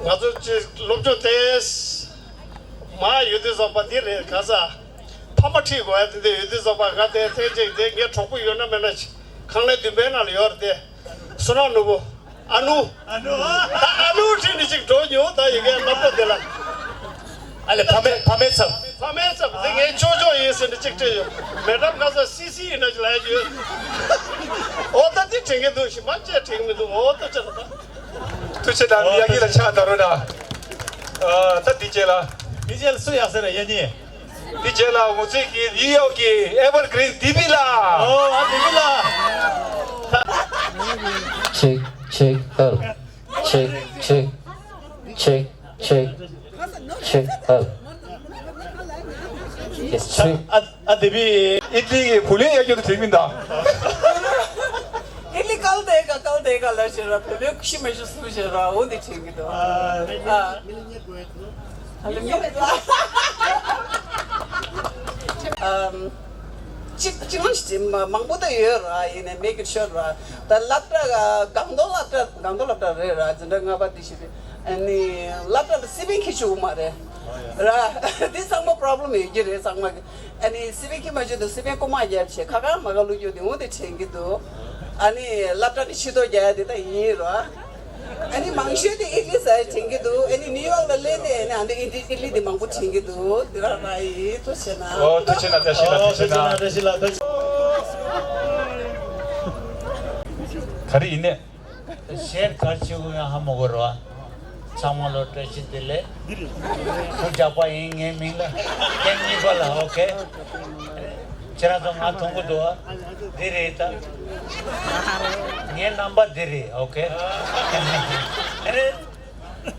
ང་ཚོ་ཅིག་སློབ་སྦྱོང་ཏེས་མ་ཡོད་དུས་ཙམ་པ་འདི་རེད། ག་ས་ཕ་མ་ཁྲིད་དགོས་ཡ་དེ་འདྲ་ཡོད་དུས་ཙམ་པ་ང་དེ་ཐེངས་གཅིག་དེ་ངའི་གྲོགས་པོ་ཡོད་ན་མེད་ན་ཁང་གླ་བདུན་པའི་ནང་ལ་ཡོད་རེད་དེ། བསོད་ནམས་ནོར་བུ། ཨ་ནུ། ཨ་ནུ། ད་ཨ་ནུ་ཁྲིད་ནས་ཅིག་འགྲོ་མྱོང་། ད་ཡི་གེ་ལབ་པ་དེ་ལ། ཨ་ལེ་ཕ་མའི་ཕ་མའི་ཚབ། ཕ་མའི་ཚབ་དེ་ངའི་ཅོ་ཅོ་ཡིན་ཟེར་ནས་ཅིག་ཁྲིད་ཡོང་། མེ་ཌམ་ཁ་ས་སི་སི་ཡིན་ན་ཅིག་ལབ་ཡ་ཡོད། ཨོ་ད་དེ་དྲན་གྱི་འདུག་ཞིག་མ་བྱས་དྲན་གྱི་མི་འདུག་ཨོ་ད་ཅི་ལ་ད། ཐུགས་རྗེ་གནང་། ཡ་གི་ལ་ཕྱག་དར་རོ་ད། ཨ་ད་འདི་རྗེས་ལ། འདི་རྗེས་ལ་སུ་ཡག་ཟེར་ན་ཡ་ནི། འདི་རྗེས་ལ་ངོ་ཚོས་ཀྱི་ནིའུ་ཡོག་གི་ཨེ་ཝར་གི་རིན་དི་བི་ལགས། ཨོ་ཨ་དི་བི་ལགས། ཆིག་ཆིག་ཨར། ཆིག་ཆིག་ཆིག་ཆིག་ཆིག་ཨར། ཡེ་སི་ཆིག་ཨ་ཨ་དི་བི། ཨི་ཏི་ལི་གི་བུ་ལོན་ཡར་རྒྱས་དུ་དྲན་མིན་ད། ཨི་ཏི་ལི་གལ་ཏེ་ག་གལ་ཏེ་ག་ལ་ཞེས་ར་བུ་ལོན་ཤི་མ་ཤི་སུ་ཞེས་ར་འོ་འདི་དྲན་གྱི་འདུག་ཨ། ཨ་ལེ་མི་ཨམ། གཅིག་གཅིག་མང་ཞིག་མ་མང་པོ་ད་ཡོད་ར། ཡིན་ནའི་མེད་ཀྱི་ཤོད་ར། ད་སློབ་གྲྭ་སྒང་ཏོག་སློབ་གྲྭ་སྒང་ཏོག་སློབ་གྲྭ་རེད་ར། འཛིན་གྲྭ་ལྔ་པ་དེ་ཞིག་རེད། ཨ་ནི་སློབ་གྲྭ་ལ་སི་པན་ཁྱེར་བཅུག་མ་རེད་ར། དེ་ཚང་མ་པོ་རོབ་ལེམ་ཡོད་ཀྱི་རེད་ཚང་མ་གི། ཨ་ནི་སི་པན་ཁྱེར་མ་བཅུག་དུས་སི་པན་རྐུ་མ་རྒྱབ་བྱས་ཁ་ཁ་མ་ཁ་བླུགས་རྒྱུ་དེ་འོ་དེ་དྲན་གྱི་འདུག་ཨ་ནི་སློབ་གྲྭ་ནས་ཕྱིར་ལོག་རྒྱག་ཡ་དེ་ད་ཡིན་ར། ཨ་ནི་མང་ཤོས་དེ་ཨི་ཏི་ལི་ཟེར་དྲན་གྱི་འདུག་ཨ་ནི་ནིའུ་ཡོག་ལ་སླེབས་ནས་ཨ་ནི་ཨ་ནི་ཨི་ཏི་ལི་དེ་མང་པོ་དྲན་གྱི་འདུག་དེ་རང་རང་ཡིན། ཐུགས་རྗེ་གནང་། ཨོ་ཐུགས་རྗེ་གནང་། བཀྲ་ཤིས་ལགས། ཨོ་ཐུགས་རྗེ་གནང་། བཀྲ་ཤིས་ལགས། ཐུགས་རྗེ་གནང་། ག་རེ་ཡིན་ནས། གཞས་གར་ཆེ་གུ་ཡང་ཧ་མ་གོ་ར། ཚང་མ་ལོ་བཀྲ་ཤིས་བདེ་ལེགས། ཁོ་རྒྱག་པ་ཡིན། ངའི་མིང་ལ་ཀེམ་གཉིས་པ་ལ་ཨོ་ཁེ། ཁྱེད་རང་ཚོ་ང་མཐོང་གི་འདུག་ཨ། འདི་རེད་ད། ངའི་རྣམ་པ་འདི་རེད་ཨོ་ཁེ། ཨ་རེ།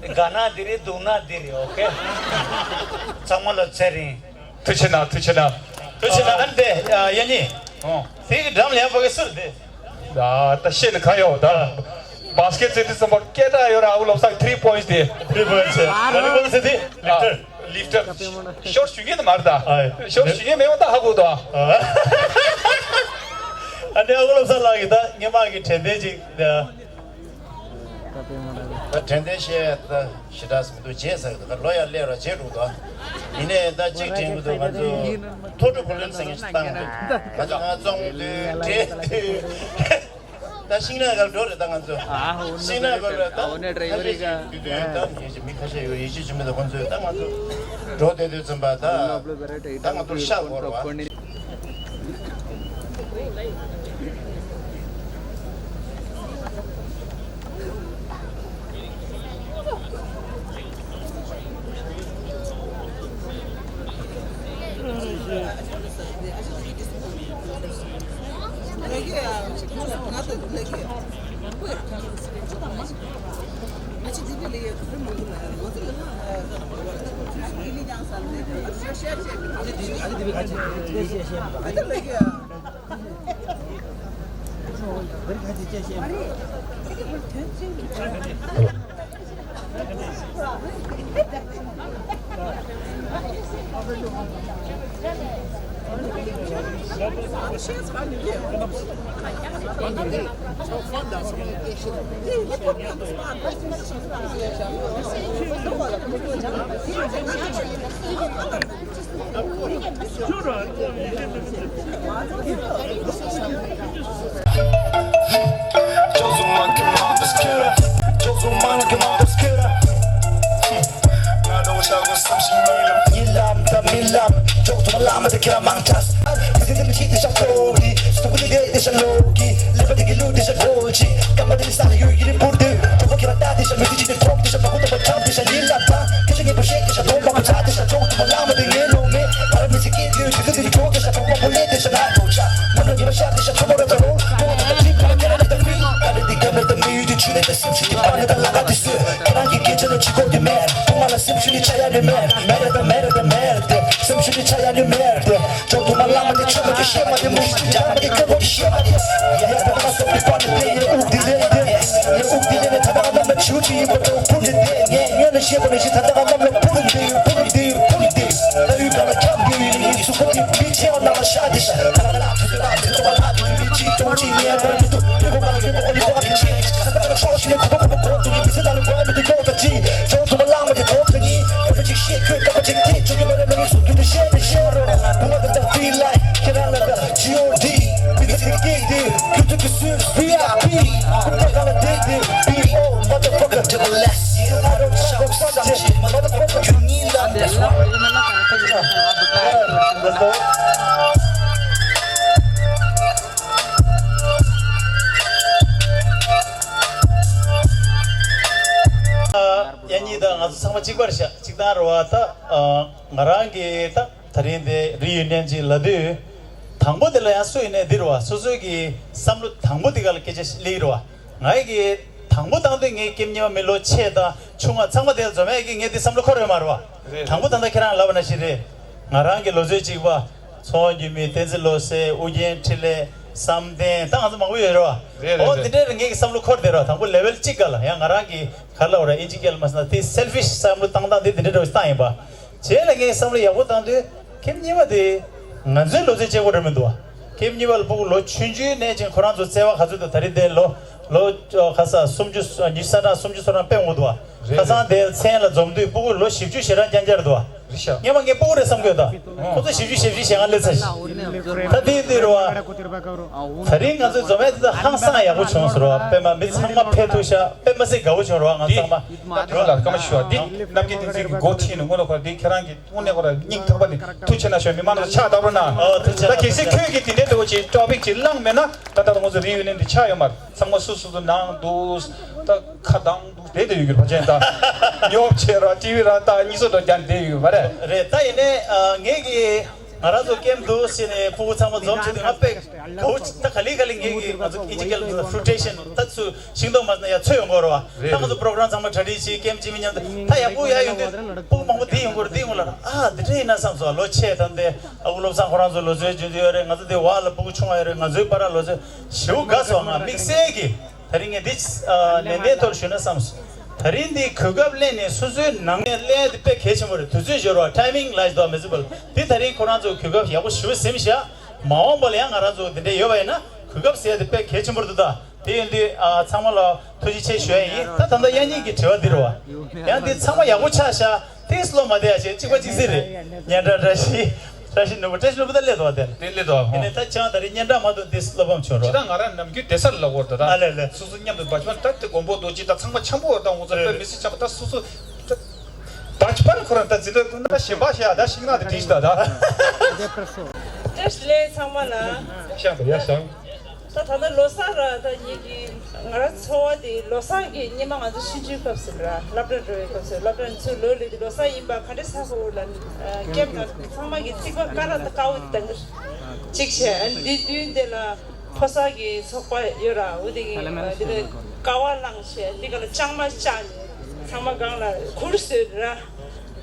དགའ་ན་འདི་རེད། སྡུག་ན་འདི་རེད་ཨོ་ཁེ། ཚང་མ་ལ་ཚེ་རིང་། ཐུགས་རྗེ་གནང་། ཐུགས་རྗེ་གནང་། ཐུགས་རྗེ་གནང་། ཨ་ནི་དེ་ཡ་ནི། ཨོ། དེ་གི་འགྲམ་ལ་ཡང་ཕ་གི་སུ་རེད་དེ། ད་ད་ཤེས་ནི་ག་ཡོད་ད། བཱ་སི་ཀེ་ཊི་ཟེར་དུས་ཙམ་པ་སྐད་གྲགས་ཡོད་ར། ཨ་ཁུ་བློ་བཟང་ཐི་རི་པོ་ཡིན་ཊི་དེ། ཐི་རི་པོ་ཡིན་ཊི་ཟེར། ཨ་ནི་ཁོང་ཟེར་དེ་ལིཕ་ཊར། ལིཕ་ཊར། ཤོར་ཞུ་མཁན་དེ་མ་རེད་ད། ཨ་ཤོར་ཞུ་མཁན་མེད་པ་ད་ཧ་གོ་ད། ཨ་ནི་ཨ་ཁུ་བློ་བཟང་ལགས་ཀྱིས་ད་སྔོན་མ་གི་དྲན་རྟེན་ཅིག་ད། ད་དྲན་རྟེན་བཤད་ད་ཞེ་དྲག་མི་འདུག་བརྗེད་ཚར་གི་འདུག་ལོ་ཡར་སླེབས་ར་བརྗེད་འགྲོ་གི་འདུག་ཡིན་ནའི་ད་གཅིག་དྲན་གི་འདུག་ང་ཚོ་ཐོ་ཊོ་པོ་ལན་ཟེར་མཁན་ཞིག་བཏང་འདུག་ང་ཚོ་ང་བཙོང་དུས་འདྲེ་དུས། ད་ཤིང་ནགས་སྒང་འགྲོ་རེད་ད་ང་ཚོ། ཨ་ཧོ། ཤིང་ནགས་སྒང་ལ་ད་ཁ་ཤས་ཤིག་དུས་དུས་ད་ཡིན་ཞིག་མི་ཁ་ཤས་ཡོད། ཡིན་ཞིག་ཅི་མི་ད་ཁོང་ཚོས་ད་ང་ཚོ་འགྲོ་བསྡད་དུས་ཙམ་པ་ད་ད་ང་ཚོར་ཤ་བོར་བ། ཉིན་ལམ་དང་མི་ལམ། ཅོག་ཏུ་མ་ལ་མ་དེ་ཁྱེད་རང་མང་ཆགས། དེ་ཚེ་དེ་མི་ཤེས་དེ་ཤ་ཐོག་གི། སྟོབས་དེ་དེ་དེ་ཤ་ལོག་གི། ལེགས་པ་དེ་གི་ལུགས་དེ་ཤ་ལོག་གི། སྐར་མ་དེ་ནི་ས་ལ་ཡོད་ཡིན་པུར་དུ། གྲོགས་པོ་ཁྱེད་རང་ལྟ་དེ་ཤ་མི་དེ་ཅི་དེ་གྲོགས་དེ་ཤ་མ་གོ་ཏོ་མ་ཁྲམ་དེ་ཤ་ཡིན་ལ་ད། དེ་ཤ་ངེས་པོ་ཤེས་དེ་ཤ་ཐོག་མ་གོ་ཆ་དེ་ཤ། ཅོག་ཏུ་མ་ལ་མ་དེ་ངའི་ལོ་མེ། ཕ་ར་མི་ཚེ་སྐྱེལ་དུས་དེ་ཚེ་དེ་གི་གྲོགས་དེ་ཤ་གྲོགས་པ་པོ་ལེ་དེ་ཤ་ན་གྲོགས་ཆ། ནམ་ལ་ཉི་མ་ཤར་དེ་ཤ་ཐོག་མ་ར་ད་རོལ། ཁོ་ད་ད་ཅི་ཁ་ཁྱེད་རང་ནི་ད་མི་ག་ལེ་དེ་ག་མེད་ད་མི་ཡུལ་དེ་ཆུ་ནི་ད་སེམས་ཤུགས་དེ་པ་ནི་ད་ལ་ག་དེ་སུ། ཁྱེད་རང་གི་སྐད་ཆ་ལ་ཅི་གོ་དེ་མེད། ཐོག་མ་ལ་སེམས་ཤུགས་ནི་ཆ་ཡ་ནི་མེད། མེད་རེད་ད་མེད་རེད་ད་མེད་རེད་དེ། སེམས་ཤུགས་ནི་ཆ་ཡ་ནི་མེད་རེད་དེ། ཅོག་ཏུ་མ་ལ་མ་དེ་ཆོ་མ་དེ་ཤེས་མ་དེ་མུ་ཤི་ཇ་མ་དེ་ཀ་བོ་དེ་ཤེས་མ་དེ། ཡ་ད་ང་སོག་དེ་པ་ནི་དེ་ཡ་དབུགས་དེ་ལེན་དེ། ཡ་དབུགས་དེ་ལེན་ནི་ད་ང་ལ་མ་ཆུ་ཅི་ཡིན་པ་དེ་འཕུར་ནི་དེ། ངས་ཉོན་ནི་ཤེས་པ་ནི་ཤི་ད་ད་ང་ལ་འཕུར་ནི། ཡ་གཉིས་དང་ང་ཚོ་ཚང་མ་གཅིག་པར་བཞག་གཅིག་དང་རེད་བ། ད་ང་རང་གི་ད་ད་རིང་དེ་རི་ཡུ་ནི་ཡན་ཅིག་ལབ་དུས། དང་པོ་དེ་ལ་ཡང་སུ་ཡིན་ནའི་འདི་རེད་བ། སོ་སོའི་གི་བསམ་བློ་དང་པོ་དེ་ག་ལ་སྐད་ཆ་སླེབས་རེད་བ། ང་ཡི་གི་དང་པོ་དང་དུས་ངའི་ཀེམ་གཉིས་པ་མི་ལོ་ཆེ་དང་ཆུང་བ་ཚང་མ་དེ་ལ་འཛོམས་ཡ་གི་ངས་དེ་བསམ་བློ་འཁོར་ཡོད་མ་རེད་བ། རེད། དང་པོ་ད་ལྟ་ཁྱེད་རང་ལབ་པ་ནང་བཞིན་རེད། ང་རང་གི་ལོ་ཚོད་གཅིག་པ། ཚོང་རྒྱུད་མི་བསྟན་འཛིན་བློ་གསལ། ཨུ་རྒྱན་འཕྲིན་ལས། བསམ་གཏན། ད་ང་ཚོ་མང་པོ་ཡོད་རེད་བ། རེད་རེད། འོ་རེད། འདི་འདྲའི་ངེད་ཀྱི་བསམ་བློ་འཁོར་བསྡད་རེད་བ། དང་པོ་ལེ་ཝལ་གཅིག་ག་ལ་ཡང་ང་རང་གི་ག་ལ་བ་ར་ཨིན་ཇི་སྐད་ལ་མ་ཟེར་ན་དེ་སེལ་ཕིཤ་བསམ་བློ་བཏང་སྟངས་དེ་འདི་འདྲའི་འདྲ་བོ་ཞིག་བཏང་ཡིན་པ། རྗེས་ལ་ངས་བསམ་བློ་ཡག་པོ་བཏང་དུས་ཀེམ་གཉིས་པ་དེ་ང་ཚོའི་ལོ་ཚོད་གཅིག་པ་རེད་མི་འདུག་བ། ཀེམ་གཉིས་པ་ལ་ཕྲུ་གུ་ལོ་ཆུང་ཆུང་ནས་ཅིག་ཁོ་རང་ཚོ་བརྩེ་བ་ག་ཚོད་འདུག་ད་རེས་དེ་ལོ་ལོ་ཁ་ས་སུམ་ཅུ་ཉི་ཤུ་རྩ་གྲངས་སུམ་ཅུ་སོ་གྲངས་དཔེ་འོང་གི་འདུག་བ། རེད། ཁ་སང་དེ་མཚན་ལ་འཛོམས་དུས་ཕྲུ་གུ་ལོ་བཞི་བཅུ་ཞེ་གྲངས་རྐྱང་རྐྱང་རེད་འདུག་བ། རེད་ཤག་སྔོན་མ་ངས་ཕྲུ་གུ་རེད་བསམ་གྱི་ཡོད་ད། ཁོ་ཚོ་བཞི་བཅུ་ཞེ་བཞི་ཞེ་ལྔ་སླེབས་ཚར་ཤག་ད་དེའི་དུས་རེད་བ། ད་རིང་ང་ཚོའི་འཛོམས་ཡས་དེ་ཚོ་ཧང་སང་ཡག་པོ་བྱུང་སོང་རེད་བ། དཔེ་མ་མི་ཚང་མ་ཕེབས་ཐུབ་ཤག་དཔེ་མ་སྲིད་དགའ་པོ་བྱུང་རེད་བ། ང་འདི་ཚང་མ་ད་ལ་སྐར་མ་ཞུ་བ་འདི་རྣམ་རྒྱལ་བསྟན་འཛིན་གྱི་འགོ་ཁྲིད་ནས་སྔོན་ལ་ཁོ་འདི་ཁྱེད་རང་གི་དངོས་གནས་ཁོ་ར་སྙིང་ཐག་པ་ནས་ཐུགས་རྗེ་ཆེ་གནང་ཞུ། མི་མང་ལ་ཕྱག་བཏབ་རོགས་གནང་། ཨོ་ཐུགས་རྗེ་ད་གལ་སྲིད་ཁྱོད་ཀྱིས་དེ་འདྲའི་འདྲ་བོ་ཅིག་ཊོ་པིག་ཅིག་བླངས་མེད་ན་ད་ལྟ་ང་ཚོ་རི་ཡུ་ནི་ཡན་འདི་ཆགས་ཡོད་མ་རེད། ཚང་མ་སོ་སོ་སོ་ནང་འདུག་ད་ཁ་གདངས་འདུག་བསྡད་དེ་ཡོད་རྒྱུ་རེད། ཕལ་ཆེར་ད་ཉོབ་ཆེ་ར་ཊི་བི་ར་ད་གཉིས་སོ་འགྲོ་རྒྱ་བསྡད་ཡོད་རྒྱུ་མ་རེད། རེད། ད་ཡིན་ནའི་ཨ་ངེད་ཀྱིས་ང་རང་ཚོ་ཀེམ་འདུག་ཟེར་ནས་ཕྲུ་གུ་ཚང་མ་འཛོམས་བྱས་དུས་ང་དཔེ་དགའ་བོ་ཅིག་ད་ག་ལེ་ག་ལེ་ངེད་ཀྱིས་ང་ཚོ་ཨིན་ཇི་སྐད་ལ་ཕུ་རུ་ཊེ་ཤན་ད་ཚུར་ཤིང་ཏོག་མ་ཟ་ན་ཡ་ཚོད་ཡོང་གི་རེད་བ། རེད། ད་ང་ཚོ་པོ་རོ་གྷ་རམ་ཚང་མ་གྲ་སྒྲིག་བྱས་ཀེམ་སྤྱི་མི་མཉམ་དུ་ད་ཡག་པོ་ཡ་ཡོང་དུས་ཕྲུ་གུ་མང་པོ་འདི་ཡོང་གི་རེད། འདི་ཡོང་གི་རེད། ཨ་འདི་འདྲ་ཡིན་ན་བསམ་སོང་། ལོ་ཆེ་ད་འདི་ཨ་ཁུ་བློ་བཟང་ཁོ་རང་ཚོ་ལོ་ཚོད་རྒྱུན་དུ་ཡོད་རེད། ང་ཚོ་འདི་བར་ལ་ཕྲུ་གུ་ཆུང་བ་ཡོད་རེད། ང་ཚོའི་བར་ལ་ལོ་ཚོད་ཞེ་པོ་དགའ་སོང་། ང་དམིགས་བསལ་གྱིས། ད་རིང་ངས་འདི་ཨ་ནན་ཏན་ཐོག་ཞུས་ན་བསམ་སོང་། ད་རིང་འདི་གོ་སྐབས་ལེན་ནས་སོ་སོའི་ནང་ནས་ལེན་དེ་དཔེ་གལ་ཆེན་པོ་རེད། དུས་ཚོད་སྦྱོར་བ་ཊའི་མིང་ལབ་ཡག་འདུག་མི་ཚེ་བར་འདི་ད་རིང་ཁོ་རང་ཚོ་གོ་སྐབས་ཡག་པོ་ཞེ་པོ་ཟིན་ཤག་མ་འོངས་པ་ལ་ཡང་ང་རང་ཚོ་འདི་འདྲ་ཡོད་པ་ཡིན་ན་གོ་སྐབས་ཟེར་ཡག་དེ་དཔེ་གལ་ཆེན་པོ་རེད་འདུག་ད་དེ་ཡིན་དུས་ཨ་ཚང་མ་ལ་ཐུགས་རྗེ་ཆེ་ཞུ་ཡག་ཡིན། ད་ད་ལྟ་ཡ་གཉིས་ཀྱི་དྲི་བ་འདི་རེད་བ། ཡང་འདི་ཚང་མ་ཡག་པོ་ཆགས་ཤག་དེ་བློ་མ་བདེ་ཡག་བྱས་གཅིག་པ་གཅིག་སེ་རེད། སྙན་གྲགས་བཀྲ་ཤིས། བཀྲ་ཤིས་ནོར་བུ། བཀྲ་ཤིས་ནོར་བུ་ད་སླེབས་འདུག་བ་དེ། དེ་སླེབས་འདུག་ཨ། ཡིན་ནའི་ད་ཁྱེད་རང་ད་རིང་སྙན་གྲགས་མ་ཐོན་དེ་སློབ་ཕམ་བྱུང་རོགས། ད་ང་རང་ནམ་རྒྱུན་སྡོད་ས་ལ་ལབ་དགོས་རེད་ད། ཨ་ལེ་ལེ། སོ་སོ་མཉམ་དུ་བ་ཅི་བ་ད་དེ་མགོན་པོ་རྡོ་རྗེ་ད་ཚང་མ་འཆམ་པོ་བ་ད་འོང་ས་ལེ་ལེ། མི་སྲིད་འཆམ་པོ་ད་སོ་སོ་ད་བ་ཅི་བ་ཁོ་རང་ད་འཛིན་གྲྭ་ཀུན་ད་གཞན་པ་བཤད་ཡ་ད་ཤིང་ནག་དེ་བྲིས་ཤི་ད་ད། བཀྲ་ཤིས་བདེ་ལེགས་ཚང་མ་ལ། ཤང་དང་ཡ་ཤང་། ད་ད་ལྟ་ལོ་གསར་ར་ད་ངེད་ཀྱི་ང་རང་ཚོ་བ་དེ་ལོ་གསར་གྱི་སྔོན་མ་ང་ཚོ་ཆུང་ཆུང་སྐབས་སུ་ར་སློབ་གྲྭ་འགྲོ་བའི་སྐབས་སུ་སློབ་གྲྭ་ཚུར་ལོག་ལོས་དེ་ལོ་གསར་ཡིན་པ་ག་འདྲ་ས་ཧོ་ལ་ཀེམ་དང་ཚང་མ་གི་རྩིག་པ་ཀ་ར་ད་དཀར་པོ་དེ་དང་གཅིག་བྱས། ཨ་ནི་འདི་མདུན་དེ་ལ་ཕོ་གསར་གྱི་ཚོགས་པ་ཡོད་ར། འོ་དེ་གི་དེ་ལ་ཀ་བ་བླངས་བྱས་འདི་ག་ལ་ལྕང་མ་བཅག་ནས་ཚང་མ་སྒང་ལ་གུར་བཟོས་ར།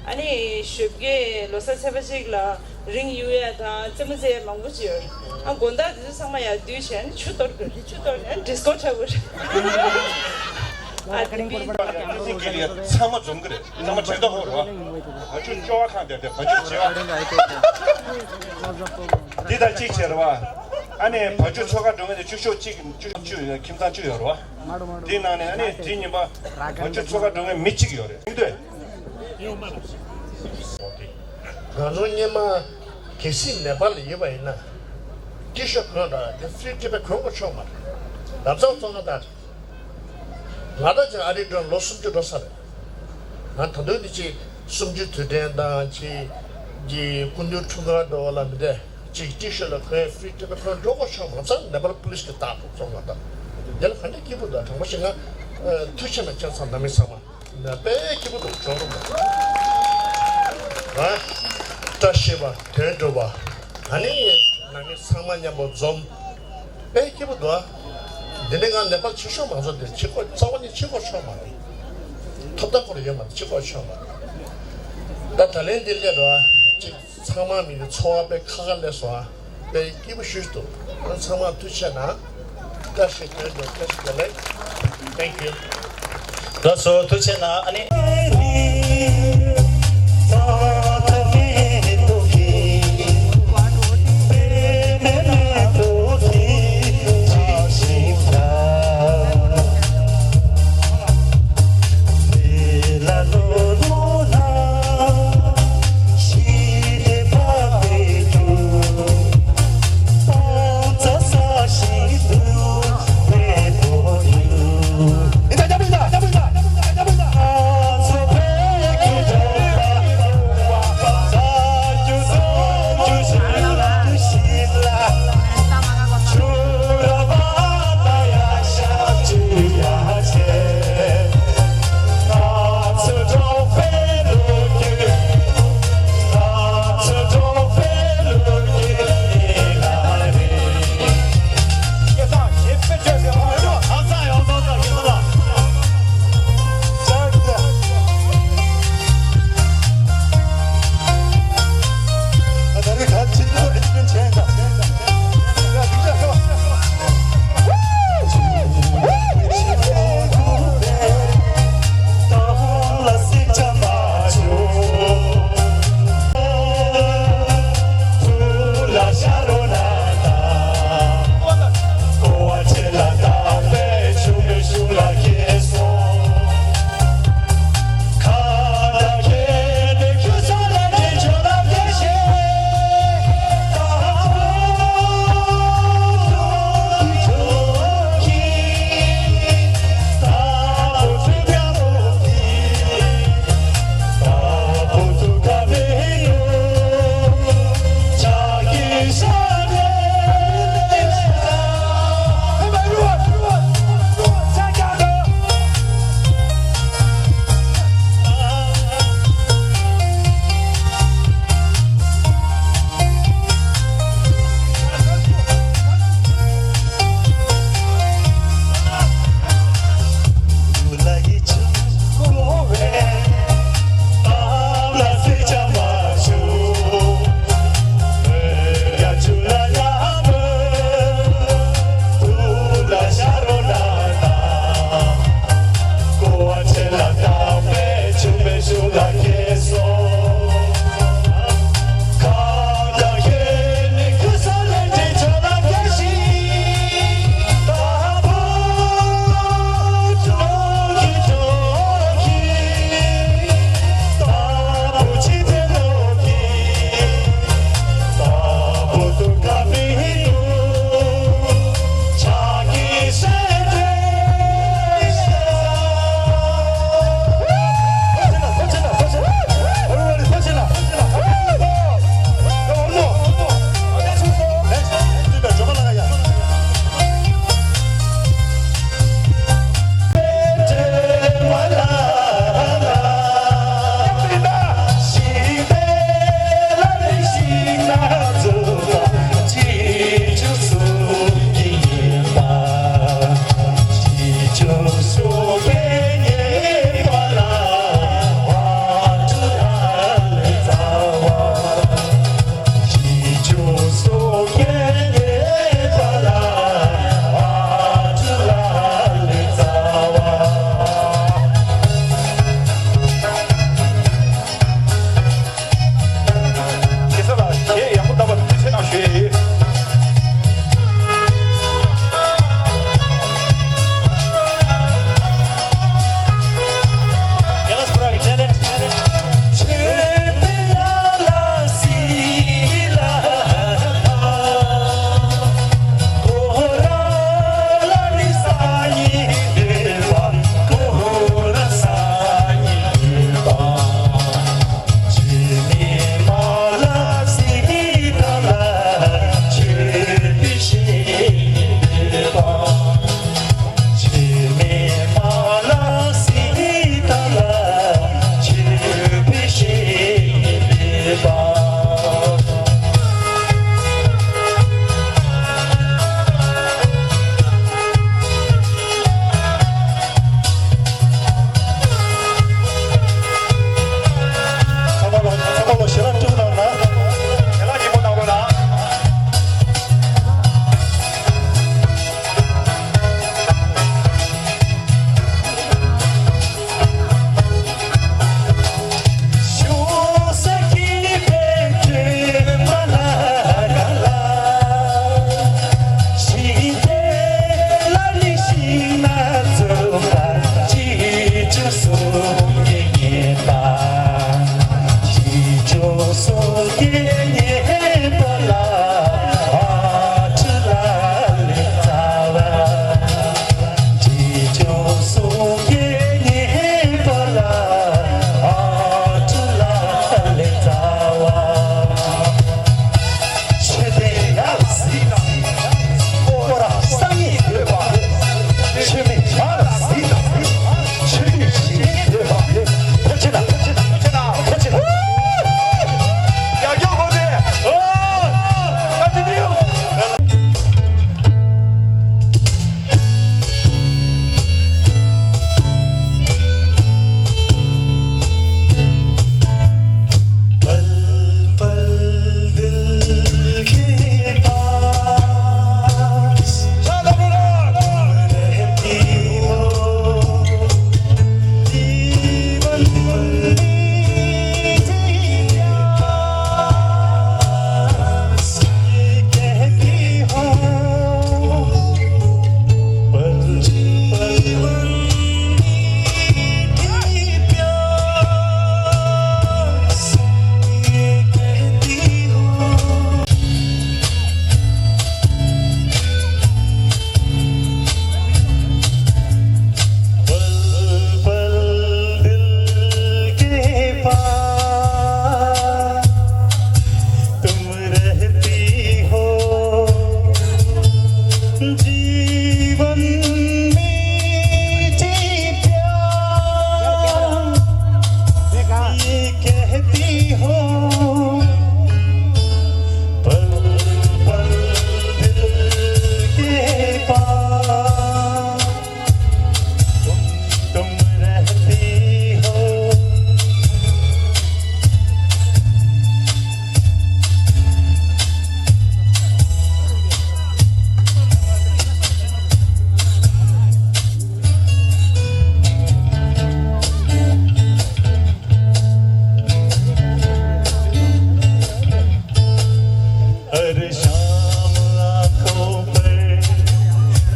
ཨ་ནི་ཞོགས་ཀས་ལོ་གསར་ཚེས་པ་གཅིག་ལ་རིང་གཡུག་ཡ་དང་རྩེད་མོ་རྩེ་ཡ་མང་པོ་ཅིག་ཡོད་རེད། ཨ་དགོང་དག་དེ་ཚོ་ཚང་མ་ཡར་བསྡུས་བྱས་ཨ་ནི་ཆུ་གཏོར་དགོས་རེད། ཆུ་གཏོར་ནས་ཨ་ནི་ཌིས་ཀོ་འཁྲབ་དགོས་རེད། ཨ་དེ་པི་ཚང་མ་འཛོམས་ཀྱི་རེད། ཚང་མ་དྲན་རྟོག་ཧོར་བ། བ་ཕྱུགས་ཅོ་བ་ཁང་དེར་དེ་བ་ཕྱུགས་བྱེ་བ་འདི་དང་གཅིག་བྱས་རེད་བ། ཨ་ནི་བ་ཕྱུགས་ཚོ་ཁ་འགྲོ་མཁན་དེ་བཅུ་ཤོག་གཅིག་བཅུ་ཤོག་བཅུ་ཡོད། ཁྱིམ་ཚང་བཅུ་ཡོད་རེད་བ། དེའི་ནང་ནས་ཨ་ནི་དེ་ཉིན་པ་བ་ཕྱུགས་ཚོ་ཁ་འགྲོ་མཁན་མི་གཅིག་ཡོད་རེད། མི་འདོད། ང་ཚོ་སྔོན་མ་གལ་སྲིད་ནེ་པཱལ་ལ་ཡོད་པ་ཡིན་ན། ཊི་ཤར་གོན་ར་དེ་ཕི་རི་ཊི་པེ་གོན་དགོས་ཆོག་མ་རེད། ལབ་ཙང་ཙང་ང་ད་ང་ད་ཅང་ཨ་རི་འགྲོ་ལོ་སུམ་ཅུ་འགྲོ་ས་རེད། ང་ད་དུང་ནི་ཅིག་སུམ་ཅུ་དུས་དྲན་དང་ཅིག་གི་སྐུ་མདུན་འཁྲུངས་སྐར་འགྲོ་བ་ལ་མི་བསྡད། ཅིག་ཊི་ཤར་ལ་གོན་ཕི་རི་ཊི་པེ་གོན་འགྲོ་དགོས་ཆོག་མ་རེད། ལབ་ཙང་ནེ་པཱལ་པུ་ལིས་ཀྱི་ད་ཙང་ང་ད་དེ་ལ་ག་འདྲ་སྐྱིད་པོ་འདུག་དྲང་པོ་བཤད་ན་ཐུགས་རྗེ་ཆེ་ཁྱེད་ཚང་ནང་མི་ཚང་མ། ན་དཔེ་སྐྱིད་པོ་འདུག་ཇོ་རུ་མ། ཨ། བཀྲ་ཤིས་པ་དོན་འགྲུབ་པ། ཨ་ནི་ནང་མི་ཚང་མ་མཉམ་པོ་འཛོམས། དཔེ་སྐྱིད་པོ་འདུག་ཨ། འདི་ནས་ང་ནེ་པཱལ་ཕྱིར་ཤོག་མ་བཟོ་དེ་ཕྱི་སྐོར་རྩ་བ་ནས་ཕྱི་སྐོར་ཤོག་མ་རེད། ཐོབ་ཐང་ཁོ་ར་ཡོད་མ་རེད། ཕྱི་སྐོར་ཤོག་མ་རེད། ད་ད་ལན་འདི་སླེབས་རོགས་ཨ། གཅིག་ཚང་མ་མི་གི་འཚོ་བ་དཔེ་ཁ་ཁ་སླེབས་སོང་ཨ། དཔེ་སྐྱིད་པོ་ཞེ་པོ་ཅིག་འདུག་ཨ། ཚང་མ་ཐུགས་རྗེ་ཆེ་གནང་། བཀྲ་ཤིས་བདེ་ལེགས། བཀྲ་ཤིས་བདེ་ལེགས། Thank you. ལགས་སོ། ཐུགས་རྗེ་ཆེ་གནང་། ཨ་ནི།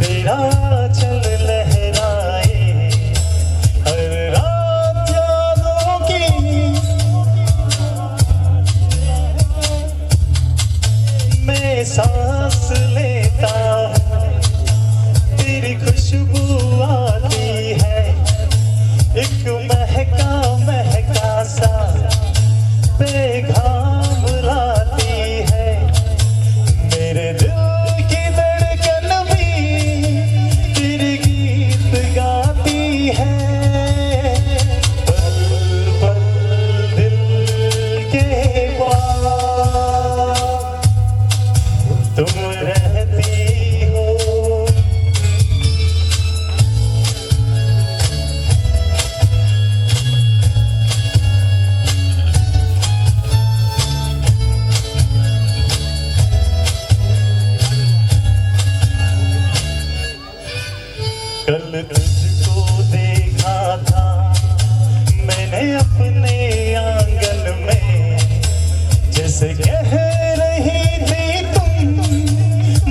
तेरा चल लहराए हर रात यादों की। मैं सांस लेता हूँ, तेरी खुशबू आती है, एक महका महका सा पैगाम लाती है। मेरे दिल की धड़कन भी तेरे गीत गाती है। पल पल दिल के पास तुम रहती हो। कल तुझको देखा था मैंने अपने आंगन में, जैसे कह रही थी तुम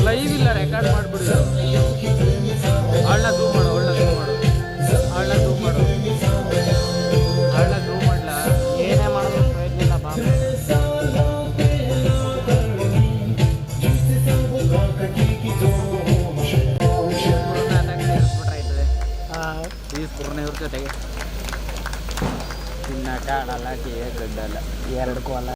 ಲೈವ್ ಇಲ್ಲ, ರೆಕಾರ್ಡ್ ಮಾಡ್ಬಿಡು. ಅವಳನ್ನ ಝೂಮ್ ಮಾಡು, ಅವಳನ್ನ ಝೂಮ್ ಮಾಡು, ಅವಳನ್ನ ಝೂಮ್ ಮಾಡು, ಅವಳನ್ನ ಝೂಮ್ ಮಾಡ್ಲಾ? ಏನೇ ಮಾಡೋದು ಪ್ರಯತ್ನ ಇಲ್ಲ, ಬಾಬಾ. ಪೂರ್ಣ ಅಟ್ಯಾಕ್ ಸೇರಿಸ್ಬಿಟ್ರೆ ಆಯ್ತದೆ. ಆ, ಈ ಪೂರ್ಣ ಇವ್ರ ಜೊತೆಗೆ. ಇನ್ನ ಕಾಡಲ್ಲ, ಕಿಯೇ ಗಡ್ಡಲ್ಲ, ಎರಡಕ್ಕೂ ಅಲ್ಲ.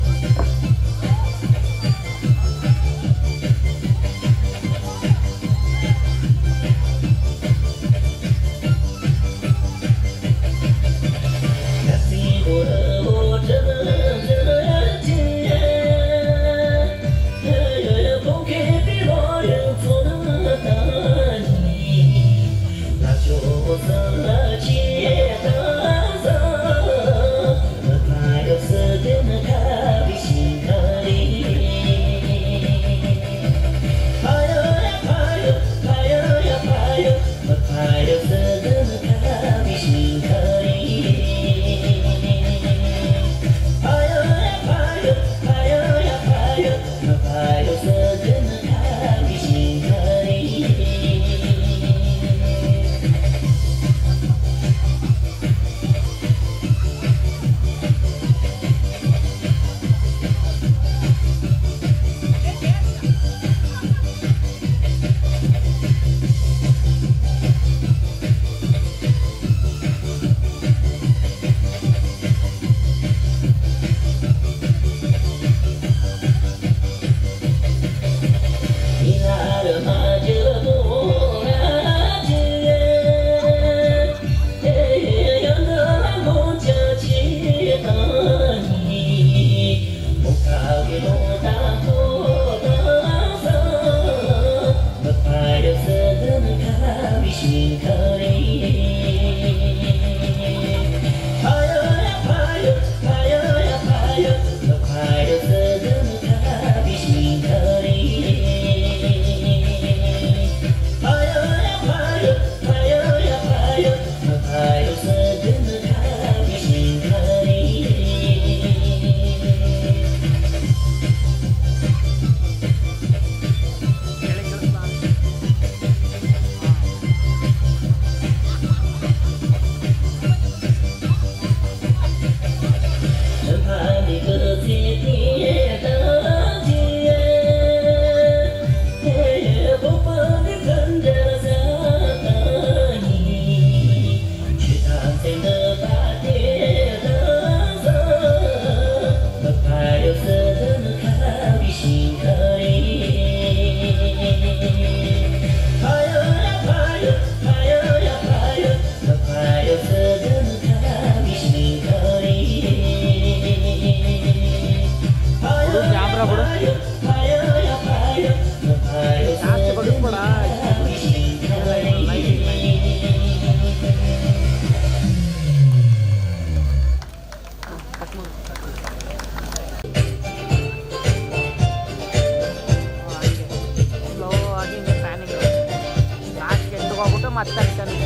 Matang kami.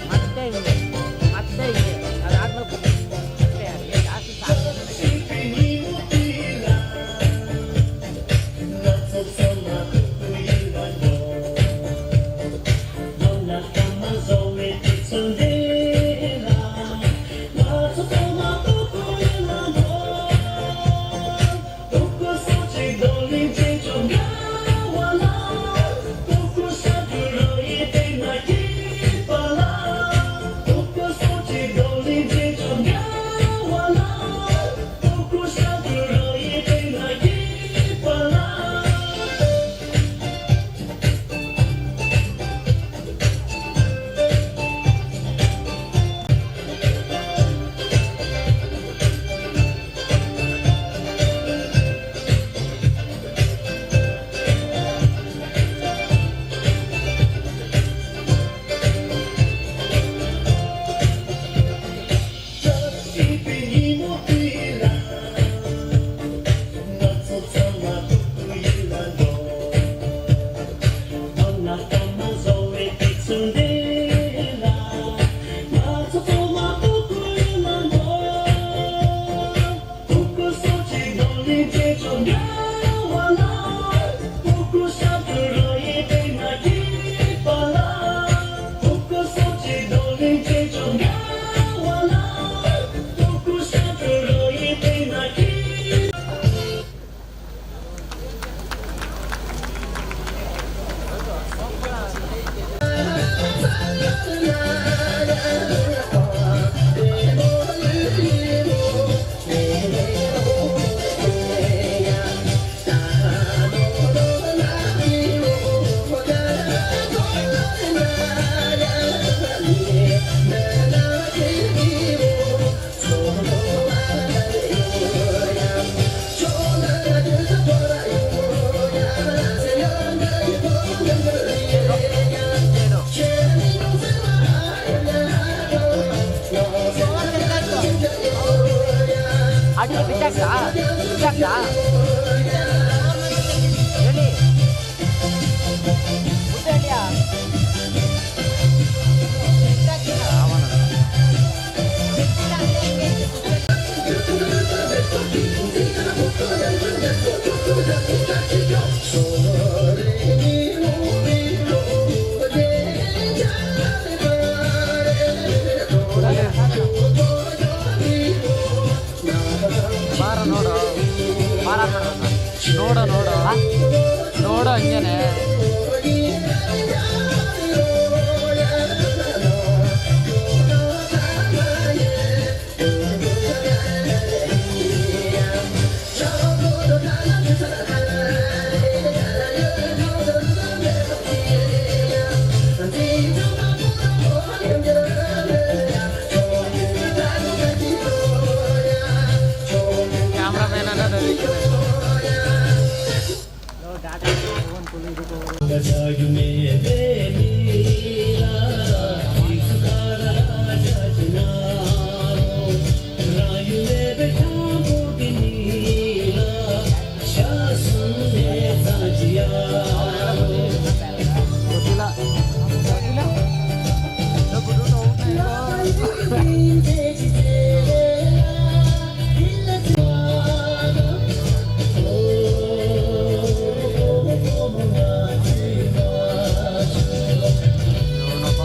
Matang. Matang. Alam mo.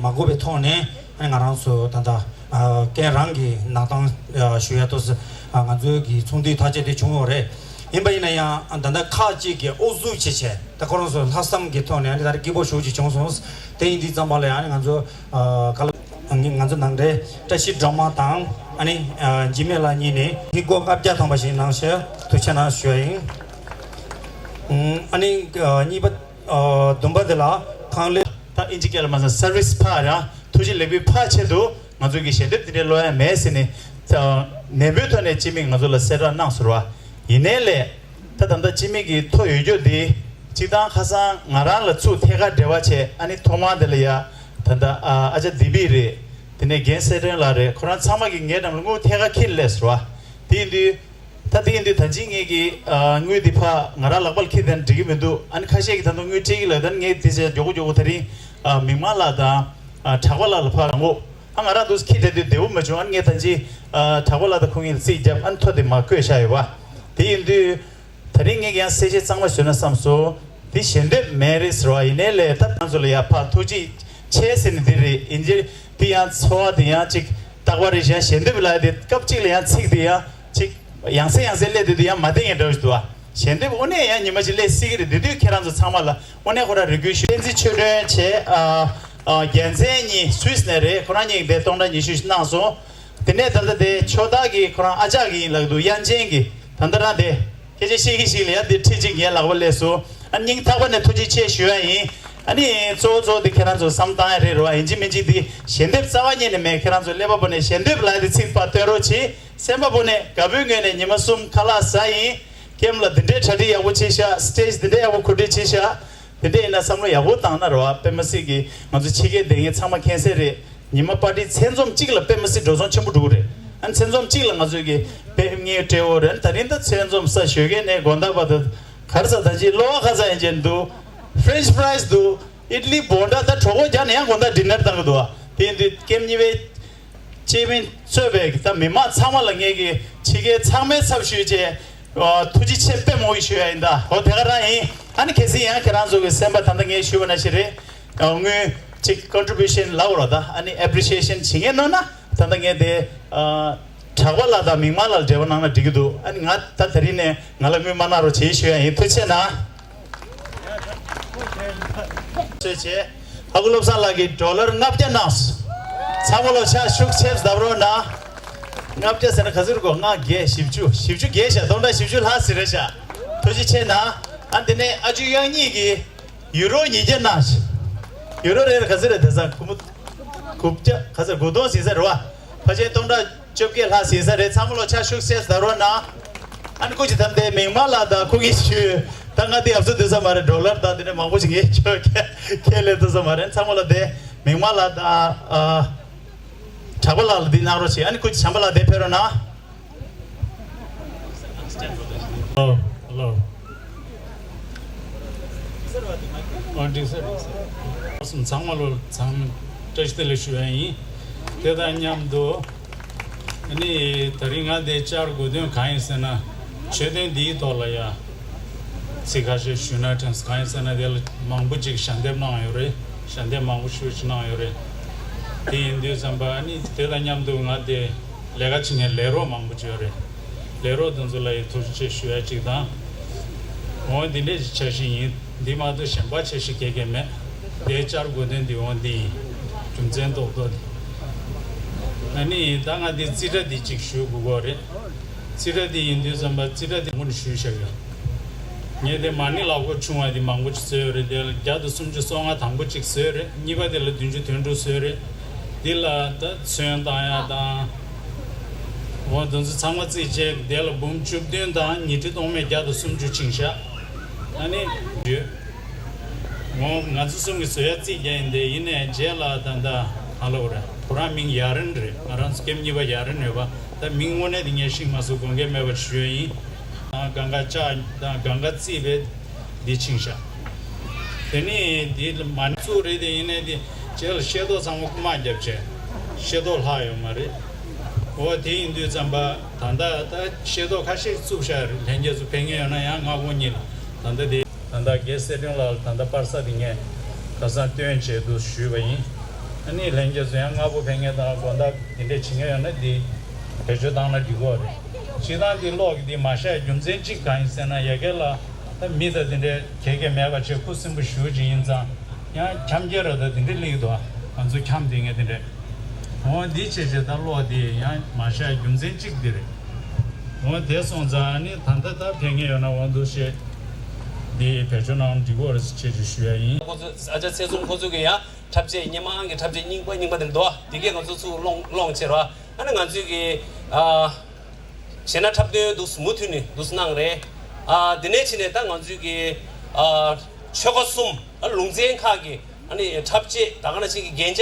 མ་དགོས་པའི་ཐོག་ནས་ཨ་ནི་ང་རང་ཚོ་ད་ལྟ་ཨ་ཀན་རང་གི་གནང་སྟངས་ཨ་ཞུ་ཡ་ཏོག་ཙམ་ཨ་ང་ཚོའི་གི་ཚོགས་འདུའི་ཐག་བཅད་དེ་བྱུང་ཡོད་རེད། ཡིན་པ་ཡིན་ན་ཡང་ད་ལྟ་ཁག་ཅིག་གི་ཨུ་ཚུགས་བྱེད་བྱས་ད་ཁོ་རང་ཚོ་ལྷག་བསམ་གྱི་ཐོག་ནས་ཨ་ནི་ད་རེས་སྐྱིད་པོ་ཞེ་པོ་ཅིག་བྱུང་སོང་། དེ་ཡིན་དུས་ཙམ་པ་ལ་ཨ་ནི་ང་ཚོ་ཨ་ག་ལ་ང་ཚོ་ནང་འདྲེན་བཀྲ་ཤིས་སྒྲོལ་མ་དང་ཨ་ནི་ཨ་འཇིགས་མེད་ལགས་གཉིས་ནས་ཧིན་སྒོར་ལྔ་བརྒྱ་ཐམ་པ་ཞིག་གནང་ཞེས་ཐུགས་རྗེ་གནང་ཞུ་བ་ཡིན། ཨ་ནི་ཨ་གཉིས་པ་ཨ་བདུན་པ་དེ་ལ་ཁང་ལས། ད་ཨིན་ཇི་སྐད་ལ་མ་ཟད་service ཕར་ར་ཐུགས་རྗེ་ལེགས་འབུལ་ཕར་ཆེད་དུ་ང་ཚོ་གི་ཞལ་འདེབས་འདི་འདྲའི་ཀློག་ཡ་མེད་ཟེར་ནས་ནན་པོའི་ཐོག་ནས་སྤྱི་མི་ང་ཚོ་ལ་གསལ་བསྒྲགས་གནང་ཟེར་བ་ཡིན་ནའི་ལས། ད་ད་ལྟ་སྤྱི་མི་གི་ཐོ་ཡོད་རྒྱུ་འདི་སྤྱི་བཏང་ཁ་སང་ང་རང་ལ་ཚུར་ཐད་ཀར་འབྲེལ་བ་བྱས། ཨ་ནི་ཐོག་མར་དེ་ལ་ཡ་ད་ལྟ་ཨ་ཨ་ཅག་བདེ་སྐྱིད་རེད། དེ་ནས་རྒན་གསལ་སྒྲོན་ལགས་རེད། ཁོ་རང་ཚང་མ་གིས་ངའི་འགྲམ་ལ་དངུལ་ཐད་ཀར་འཁྱེར་སླེབས་སོང་བ། དེ་ཡིན་དུས་ད་དེ་ཡིན་དུས་ད་ཅི་ངེད་ཀྱི་ཨ་དངུལ་འདི་ཕར་ང་རང་ལག་པར་འཁྱེར་དེ་འགྲིག་གི་མི་འདུག་ཨ་ནི་ཁ་ཤས་ཀྱིས་ད་དུང་དངུལ་སྤྲད་ཀྱི་ལབ། ད་ནི་ངས་དེ་བྱས་མགྱོགས་པོ་མགྱོགས་པོ་དེ་རིང་ཨ་མིག་དམར་ལགས་དང་ཨ་གྲགས་པ་ལགས་ལ་ཕར་རང་འོ། ཨ་ང་རང་འདུག་ཁྱི་དེ་དུས་བདེ་པོ་མ་བྱུང་། ཨ་ངས་ད་ཅི་ཨ་གྲགས་པ་ལགས་དང་ཁོང་གཉིས་ལ་རྩིས་བརྒྱབ། ཨ་ཐོ་དེ་མར་བཀོད་བཞག་ཡོད་པ། དེ་ཡིན་དུས་ད་རིང་ངས་ཀྱང་གསལ་བཤད་གཙང་མ་བཟོས་ན་བསམ་སོང་། དེ་ཞལ་འདེབས་མེད་རེད་ཟེར་བ་ཡིན་ནའི་ལས་ད་ང་ཚོ་ལ་ཡ་ཕར་ཐུགས་རྗེ་ཆེ་ཟེར་ནས་འདི་རེད། ཡིན་གྱི་དེ་ཡང་འཚོ་བ་དེ་ཡང་ཅིག་རྟག་པར་རེ་བཞིན་ཞལ་འདེབས་ལབ་དེ་སྐབས་གཅིག་ལ་ཡང་ཚིག་དེ་ཡང་ཅིག་ཡང་སེ་ཡང་སེ་སླེབས་དུས་དེ་ཡང་མ་བདེ་ངེས་འདྲ་བོ་ཞིག་འདུག་བ། ཞལ་འདེབས་དངོས་གནས་ཡང་ཉི་མ་གཅིག་སླེབས་སྲིད་ཀྱི་རེད། དེ་དུས་ཁྱེད་རང་ཚོ་ཚང་མ་ལ་དངོས་གནས་ཁོ་རང་རེ་སྐུལ་ཞུ། བསྟན་འཛིན་ཆོས་སྒྲོན་བྱས། ཨ་ཨ་རྒྱལ་མཚན་གཉིས་སུད་སི་ནས་རེད། ཁོ་རང་གཉིས་ཀྱིས་དེ་སྟོང་ཕྲག་ཉི་ཤུ་ཞིག་གནང་སོང་། དེ་ནས་ད་ལྟ་དེ་ཕྱོགས་བདག་གིས་ཁོ་རང་ཨ་ཅག་གི་ཡིན་ལབ་འདུག་དབྱངས་ཅན་གྱིས། ད་ལྟ་རང་དེ་སྐད་ཆ་བཤད་ཀྱི་ཞིག་ལ་ཡ་འདི་ཁྲི་གཅིག་ངའི་ལག་པ་སླེབས་སོང་། ཨ་སྙིང་ཐག་པ་ནས་ཐུགས་རྗེ་ཆེ་ཞུ་ཡ་ཡིན། ཨ་ནི་གཙོ་བོ་གཙོ་བོ་དེ་ཁྱེད་རང་ཚོ་བསམ་བཏང་ཡ་རེད་རོ། ཡིན་གཅིག་མིན་གཅིག་དེ་ཞལ་འདེབས་རྩ་བ་ཉིད་ནས་མེད། ཁྱེད་རང་ཚོ་ཀླད་པ་པོ་ནས་ཞལ་འདེབས་ལབ་དེ་ཚིག་པ་བཏོན་རོགས་གྱིས། སེམས་པ་པོ་ནས་དགའ་པོའི་ངོས་ནས་ཉི་མ་གསུམ་ཁ་ལག་ཟ་ཡིན། ཀེམ་ལ་འདི་འདྲའི་གྲ་སྒྲིག་ཡག་པོ་བྱས་ཤག་སི་ཊེ་ཇི་འདི་འདྲའི་ཡག་པོ་གོ་སྒྲིག་བྱས་ཤག་དེ་འདྲ་ཡིན་ན་བསམ་བློ་ཡག་པོ་བཏང་ན་རེད་བ། དཔེ་མི་སྲིད་ཀྱི་ང་ཚོ་ཕྱི་རྒྱལ་བསྡད་མཁན་ཚང་མ་མཁྱེན་གསལ་རེད། ཉི་མ་པར་ཊི་ཚེ་འཛོམས་གཅིག་ལ་དཔེ་མི་སྲིད་འགྲོ་སོང་ཆེན་པོ་འགྲོ་གི་རེད། ཨ་ནི་ཚེ་འཛོམས་གཅིག་ལ་ང་ཚོའི་གི་དཔེ་ངའི་སྤྲད་འོ་རེད། ད་རིང་ད་ཚེ་འཛོམས་ས་ཞོགས་ཀས་ནས་དགོང་དག་བར་དུ་གར་ས་ད་ཅི་གློ་བ་ཁ་ཚ་ཡན་ཅན་འདུག་ཕ་རེན་ཆི་ཕ་རའི་སི་འདུག་ཨི་ཏི་ལི་བོ་ཌ་ད་གྲོད་ཁོག་རྒྱགས་ནས་ཡང་དགོང་དག་ཌི་ནར་བཏང་གི་འདུག་དེ་ཡིན་དུས་ཀེམ་གཉིས་པའི་ཆེ་མིན་གཙོས་པའི་ད་མི་མང་ཚང་མ་ལ་ངེད་ཀྱི་ཕྱི་རྒྱལ་ཚང་མའི་ཚབ་ཞུས་བྱས་ཐུགས་རྗེ་ཆེ་དཔེ་མང་པོ་ཞུ་ཡ་ཡིན། ད་འོ་དེ་ག་རང་ཡིན། ཨ་ནི་གལ་སྲིད་ཡང་ཁྱེད་རང་ཚོ་གི་སེམས་པ་ད་ལྟ་ངས་ཞུས་པ་ནང་བཞིན་རེད། དངུལ་ཅིག་ཀོན་ཊི་བིའུ་ཤན་ལབ་རོགས། ད་ཨ་ནི་ཨེ་པི་རི་ཤི་ཨེ་ཤན་བྱེད་མཁན་ནོ་ན་ད་ལྟ་ངས་དེ་གྲགས་པ་ལགས་དང་མིག་དམར་ལགས་འབྲེལ་བ་གནང་ན་འགྲིག་གི་འདུག་ཨ་ནི་ང་ད་དེ་རིང་ནས་ང་ལ་དངུལ་མ་གནང་རོགས་བྱེད་ཞུ་ཡ་ཡིན། ཐུགས་རྗེ་ཆེ་གནང་། ཐུགས་རྗེ་ཆེ། ཨ་ཁུ་བློ་བཟང་ལགས་ཀྱིས་ཌོ་ལར་ལྔ་བརྒྱ་གནང་སོང་། ཚང་མ་ལོ་ཕྱག་ཤུགས་ཆེ་བརྡབ་རོགས་གནང་། ལྔ་བརྒྱ་ཟེར་ན་ག་ཚོད་རེད་གོ། ལྔ་བརྒྱད་བཞི་བཅུ། བཞི་བཅུ་བརྒལ་ཤག་སྟོང་ཕྲག་བཞི་བཅུ་ལྷག་ཟིན་རེད་ཤག་ཐུགས་རྗེ་ཆེ་གནང་། ཨ་འདི་ནས་ཨ་ཇུ་དབྱངས་སྙིང་གིས་ཡུ་རོ་ཉིས་བརྒྱ་གནང་ཤག་ཡུ་རོ་རེ་ལ་ག་ཚོད་རེད། དེང་སང་དགུ་མོ་དགུ་བརྒྱ་ག་ཚོད་དགུ་སྟོང་ཟིན་ས་རེད་བ། ཕལ་ཆེར་སྟོང་ཕྲག་བཅོ་བརྒྱད་ལྷག་ཟིན་ས་རེད། ཚང་མ་ལོ་ཕྱག་ཤུགས་ཆེ་བརྡབ་རོགས་གནང་། ཨ་ནི་སྐུ་མཁྱེན་ཐམས་ཅད་མིག་དམར་ལགས་དང་ཁོང་གི་ཞུ། ད་ང་འདི་ཡབ་སུ་འདུག་ས་མ་རེད། ཌོ་ལར་དང་འདི་འདྲ་མང་པོ་ཞིག་ངས་ཁྱོད་ཁས་ལེན་འདུག་ས་མ་རེད། ཚང་མ་ལ་དེ་མིག་དམར་ལགས་དང་ཨ་གྲགས་པ་ལགས་ལ་འདི་གནང་རོགས་བྱེད། ཨ་ནི་སྐུ་མཁྱེན་བྱམས་པ་ལགས་དེ་ཕེབས་རོགས་གནང་། ཧེ་ལོ། ཧེ་ལོ། ཨོ་འགྲིག་ས་རེད། ཚང་མ་ལོ་ཚང་མ་བཀྲ་ཤིས་བདེ་ལེགས་ཞུ་ཡ་ཡིན། དེ་དང་མཉམ་དུ་ཨ་ནི་ད་རིང་ང་འདིར་བཅར་དགོས་དོན་གང་ཡིན་ཟེར་ན། མཆོད་རྟེན་འདིའི་ཐོག་ལ་ཡ་ཚིག་ཁ་ཤས་ཞུས་ན་དྲན་སོང་། གང་ཡིན་ཟེར་ན་དེ་ལ་མང་པོ་ཅིག་ཞལ་འདེབས་གནང་ཡོད་རེད། ཞལ་འདེབས་མང་པོ་ཞེ་པོ་ཅིག་གནང་ཡོད་རེད། དེ་ཡིན་དུས་ཙམ་པ་ཨ་ནི་དེ་དང་མཉམ་དུ་ང་འདིར་ལས་ཀ་བྱེད་མཁན་ལས་རོགས་མང་པོ་ཅིག་ཡོད་རེད། ལས་རོགས་དེ་ཚོ་ལ་ཡང་ཐུགས་རྗེ་ཆེ་ཞུ་ཡ་གཅིག་དང་། འོ་འདི་འདྲས་ཀྱི་འཆར་གཞི་ཡིན། འདི་མ་གཏོགས་གཞན་པ་འཆར་གཞི་ག་གེ་མེད། འདིར་བཅར་དགོས་དོན་འདི་འོ་འདི་ཡིན། རྒྱུ་མཚན་ཏོག་ཏོག་འདི། ཨ་ནི་ད་ང་འདི་རྩིས་ཁྲ་འདི་གཅིག་ཞུ་དགོས་ཀྱི་རེད། རྩིས་ཁྲ་འདི་ཡིན་དུས་ཙམ་པ་རྩིས་ཁྲ་འདི་སྔོན་ཞུས་བཞག་ཡོད། ངས་དེ་མ་ཎི་ལག་འཁོར་ཆུང་བ་དེ་མང་པོ་ཅིག་བཟོས་ཡོད་རེད། དེ་ལ་བརྒྱ་དང་སུམ་ཅུ་སོ་ལྔ་དང་པོ་གཅིག་བཟོས་རེད། གཉིས་པ་དེ་ལ་བདུན་ཅུ་དོན་དྲུག་བཟོས་རེད། འདི་ལ་ད་ཚོན་བཏང་ཡ་དང་། འོ་དེ་ཚོ་ཚང་མ་རྩིས་བྱས། དེ་ལ་འབུམ་བཅུ་བདུན་དང་ཉི་ཁྲི་སྟོང་མེད་བརྒྱ་དང་སུམ་ཅུ་ཕྱིན་ཤག་ཨ་ནི་ཡོད། འོ་ང་ཚོ་གསུམ་གྱིས་བཟོ་ཡ་རྩིས་རྒྱག་ཡིན། དེ་ཡིན་ནའི་རྗེས་ལ་ད་ལྟ་ག་ལབ་དགོས་རེད། ཁོ་རང་མིང་ཡ་རན་རེད། ང་རང་ཚོ་ཀེམ་གཉིས་པ་ཡ་རན་ཡོད་པ། ད་མིང་དངོས་གནས་དེ་ངས་ཤེས་མ་སོང་། དགོངས་འགལ་མེད་པ་ཞུ་ཡ་ཡིན། ཨ་གང་ག་ལྕགས་དང་གང་ག་རྩིས་པའི་འདི་ཕྱིན་ཤག་དེ་ནས་འདི་མ་ཎི་བཙུགས་རེད། དེ་ཡིན་ནའི་དེ་རྗེས་ལ་ཤེལ་ཏོག་ཚང་མ་རྐུ་མ་བརྒྱབ་བྱས་ཤེལ་ཏོག་ལྷག་ཡོད་མ་རེད། འོ་དེ་ཡིན་དུས་ཙམ་པ་ད་ལྟ་ད་ཤེལ་ཏོག་ཁ་ཤས་བཙུགས་བཞག་རེད། ལྷན་རྒྱས་ཚོ་ཕེབས་མཁན་ཡོད་ན་ཡང་སྔ་དགོང་གཉིས་ལ་ད་ལྟ་དེ། ད་ལྟ་རྒན་གསལ་སྒྲོན་ལགས་ལ་ད་ལྟ་པར་ས་དེ་ངས་ཁ་སང་སྟོན་བྱས་འདུག་ཞུས་པ་ཡིན། ཨ་ནི་ལྷན་རྒྱས་ཚོ་ཡང་སྔ་པོ་ཕེབས་མཁན་དང་དགོང་དག་དེ་འདྲས་བྱེད་མཁན་ཡོད་ན་འདི་བེད་སྤྱོད་བཏང་ན་འགྲིག་གི་རེད། སྤྱིར་བཏང་འདི་གློག་གི་འདི་མ་བཞག་རྒྱུ་མཚན་གཅིག་གང་ཡིན་ཟེར་ན། ཡ་གི་ལ་ད་མི་དང་དེ་འདྲས་ག་གེ་མེད་པ་བྱས་ཁུ་སིམ་པོ་བཞུགས་ཅིག་ཡིན་ཙང་། ཡང་འཁྱམ་རྒྱལ་ར་ད་དེ་འདྲས་སླེབས་ཀྱི་འདུག་ང་ཚོ་འཁྱམ་བསྡད་མཁན་དེ་འདྲས། འོ་འདི་བྱས་བྱས་ད་གློག་འདི་ཡང་མ་བཞག་རྒྱུ་མཚན་གཅིག་འདི་རེད། འོ་དེ་སོང་ཙང་ནི་ད་ལྟ་ད་ཕེབས་མཁན་ཡོད་ན་འོ་འདུག་བྱས་འདི་བེད་སྤྱོད་གནང་འགྲིག་གི་རེད་ཟེར་བྱས་ཅིག་ཞུ་ཡ་ཡིན། ཁོ་ཚོ་ཨ་ཅག་ཚེ་བཟུང་ཁོ་ཚོ་གི་ཡང་འཁྲབ་ཆས་སྔོན་མ་གི་འཁྲབ་ཆས་རྙིང་པ་རྙིང་པ་དེ་འདུག་དེ་གས་ང་ཚོ་ཚུར་སློང་སློང་བྱས་ར། ཨ་ནི་ང་ཚོའི་གི་ཨ་གཞས་སྣ་འཁྲབ་སྟོན་འདུག་མུ་མཐུད་ནས་འདུག་གནང་རེད། ཨ་དེ་ནས་ཕྱིན་ནས་ད་ང་ཚོའི་གི་ཨ་ཆོལ་ཁ་གསུམ་ཨ་ལུང་ཚན་ཁག་གི་ཨ་ནི་འཁྲབ་ཆས་ད་ག་ནང་བཞིན་གི་རྒྱན་ཆ་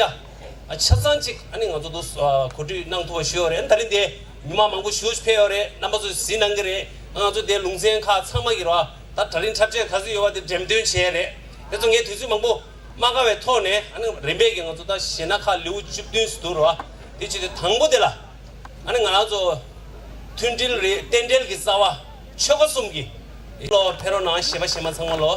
ཨ་ཆ་ཚང་ཅིག་ཨ་ནི་ང་ཚོ་འདུག་ཨ་གོ་སྒྲིག་གནང་ཐུབ་པ་ཞུ་ཡོད་རེད། ད་རིང་དེ་མི་མང་མང་པོ་ཞེ་པོ་ཕེབས་ཡོད་རེད། རྣམ་པ་ཚོས་གཟིགས་གནང་གི་རེད། ང་ཚོ་དེ་ལུང་ཚན་ཁག་ཚང་མ་གི་ར་ད་དྲ་ལིང་འཁྲབ་ཆས་ག་ཚོད་ཡོད་པ་དེ་འགྲེམས་སྟོན་བྱས་རེད། དེ་ཚོ་ངས་དུས་ཚོད་མང་པོ་མ་བཀག་པའི་ཐོག་ནས་ཨ་ནི་རིམ་པས་ཀྱི་ང་ཚོ་ད་གཞས་སྣ་ཁག་ལེའུ་བཅུ་བདུན་ཙམ་འདུག་ར། དེ་བྱས་ཏེ་དང་པོ་དེ་ལ་ཨ་ནི་ང་རང་ཚོ་མཐུན་སྒྲིལ་རེད། རྟེན་འབྲེལ་གྱི་རྩ་བ་ཆོལ་ཁ་གསུམ་གྱི་ལོ་ཕེབས་རོགས་གནང་། གཞས་པ་གཞས་མ་ཚང་མ་ལོ།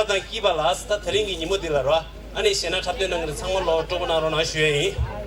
དང་སྐྱིད་པ་ལ། ད་དེ་རིང་གི་ཉིན་མོ་འདི་ལ་རོ། ཨ་ནི་གཞས་སྣ་འཁྲབ་སྟོན་གནང་མཁན་ཚང་མ་ལོ་སྤྲོ་པོ་གནང་རོགས་གནང་ཞུ་ཡ་ཡིན།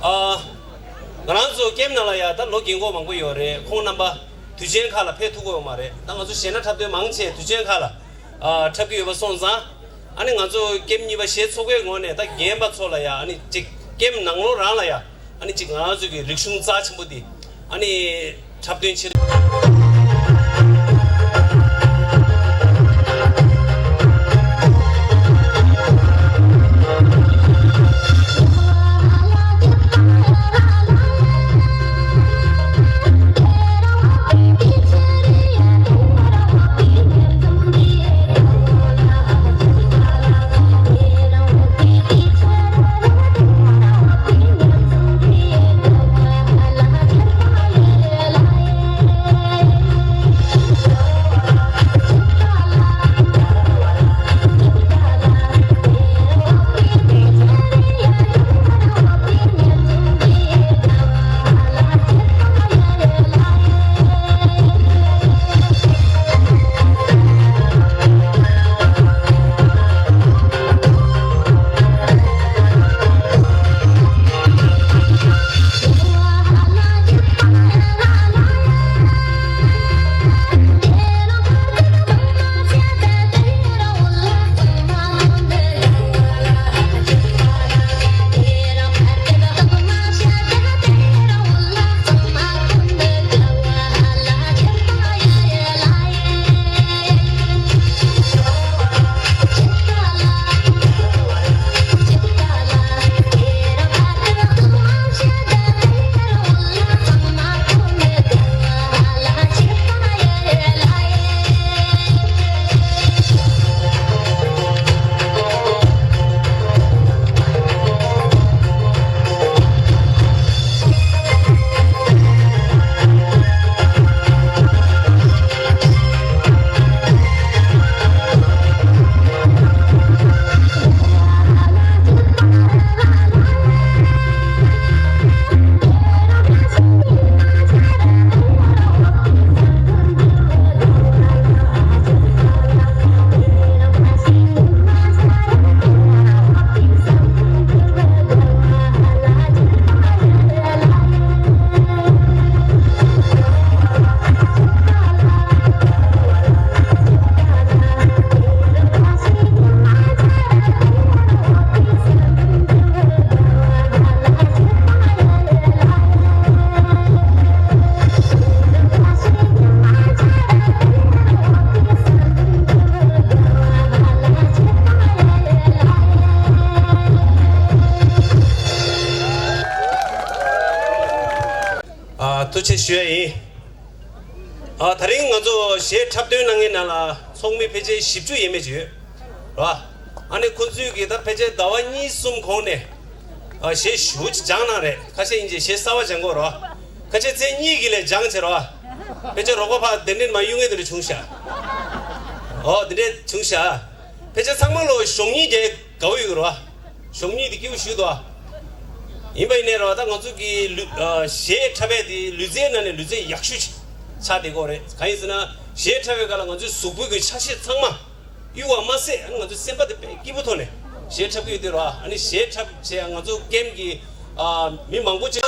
ཨ། ང་རང་ཚོ་ཀེམ་ནང་ལ་ཡ་ད་ལོ་རྒན་གོག་མང་པོ་ཡོད་རེད། ཁོང་རྣམ་པ་དུས་ཆེན་ཁག་ལ་ཕེབས་ཐུབ་ཀྱི་ཡོད་མ་རེད། ད་ང་ཚོ་གཞས་སྣ་འཁྲབ་སྟོན་མང་ཆེ་དུས་ཆེན་ཁག་ལ་ཨ་འཁྲབ་ཀྱི་ཡོད་པ་སོང་ཙང་། ཨ་ནི་ང་ཚོ་ཀེམ་གཉིས་པ་གཞས་ཚོགས་པའི་ངོས་ནས་ད་རྒན་པ་ཚོ་ལ་ཡ་ཨ་ནི་ཅིག་ཀེམ་ནང་ལོགས་རང་ལ་ཡ་ཨ་ནི་ཅིག་ང་རང་ཚོ་གི་རིག་གཞུང་རྩ་ཆེན་པོ་འདི་ཨ་ནི་འཁྲབ་སྟོན་བྱེད། ཐུགས་རྗེ་ཆེ་ཞུ་ཡ་ཡིན། ཨ། ད་རིང་ང་ཚོ་གཞས་འཁྲབ་སྟོན་གནང་མཁན་ནང་ལ་ཚོགས་མི་ཕལ་ཆེར་བཞི་བཅུ་ཡས་མས་ཅིག་ཡོད་རེད་བ། ཨ་ནི་ཁོང་ཚོས་ཀྱིས་ད་ཕལ་ཆེར་ཟླ་བ་གཉིས་གསུམ་གོང་ནས། ཨ། གཞས་ཞེ་པོ་ཅིག་སྦྱངས་གནང་རེད། ཁ་ཤས་ཡིན་ཅིག་གཞས་གསར་པ་སྦྱང་གི་ཡོད་རེད་བ། ཁ་ཤས་མཚན་གཉིས་ཀྱི་ལས་སྦྱངས་བྱས་རེད་བ། ཕལ་ཆེར་རོགས་པ་ཕར་གདན་འདྲེན་མ་གཡུག་མཁན་དེ་འདྲ་བྱུང་ཤག་ཨོ། དེ་འདྲ་བྱུང་ཤག་ཕལ་ཆེར་ཚང་མ་ལོ་གཞོགས་གཉིས་དེ་དགའ་བོ་ཡོད་རེད་བ། གཞོགས་གཉིས་དེ་སྐྱིད་པོ་ཞེ་པོ་འདུག་ཨ། ཡིན་པ་ཡིན་ནའི་རེད་བ། ད་ང་ཚོ་གི་ལུས། ཨ། གཞས་འཁྲབ་ཡ་དེ་ལུས་རྩལ་ནང་ནས་ལུས་རྩལ་ཡག་ཤོས་ཅིག་ཆགས་བསྡད་ཀྱི་ཡོད་རེད། གང་ཡིན་ཟེར་ན། གཞས་འཁྲབ་པའི་སྐབས་ལ་ང་ཚོའི་གཟུགས་པོ་གི་ཆ་ཤས་ཚང་མ་གཡུག་པ་མ་ཟད། ཨ་ནི་ང་ཚོའི་སེམས་པ་དེ་དཔེ་སྐྱིད་པོ་ཐོག་ནས་གཞས་འཁྲབ་ཀྱི་ཡོད་དུས་རེད་བ། ཨ་ནི་གཞས་འཁྲབ་བྱས་ང་ཚོ་ཀེམ་གི། ཨ། མི་མང་པོ་ཅིག་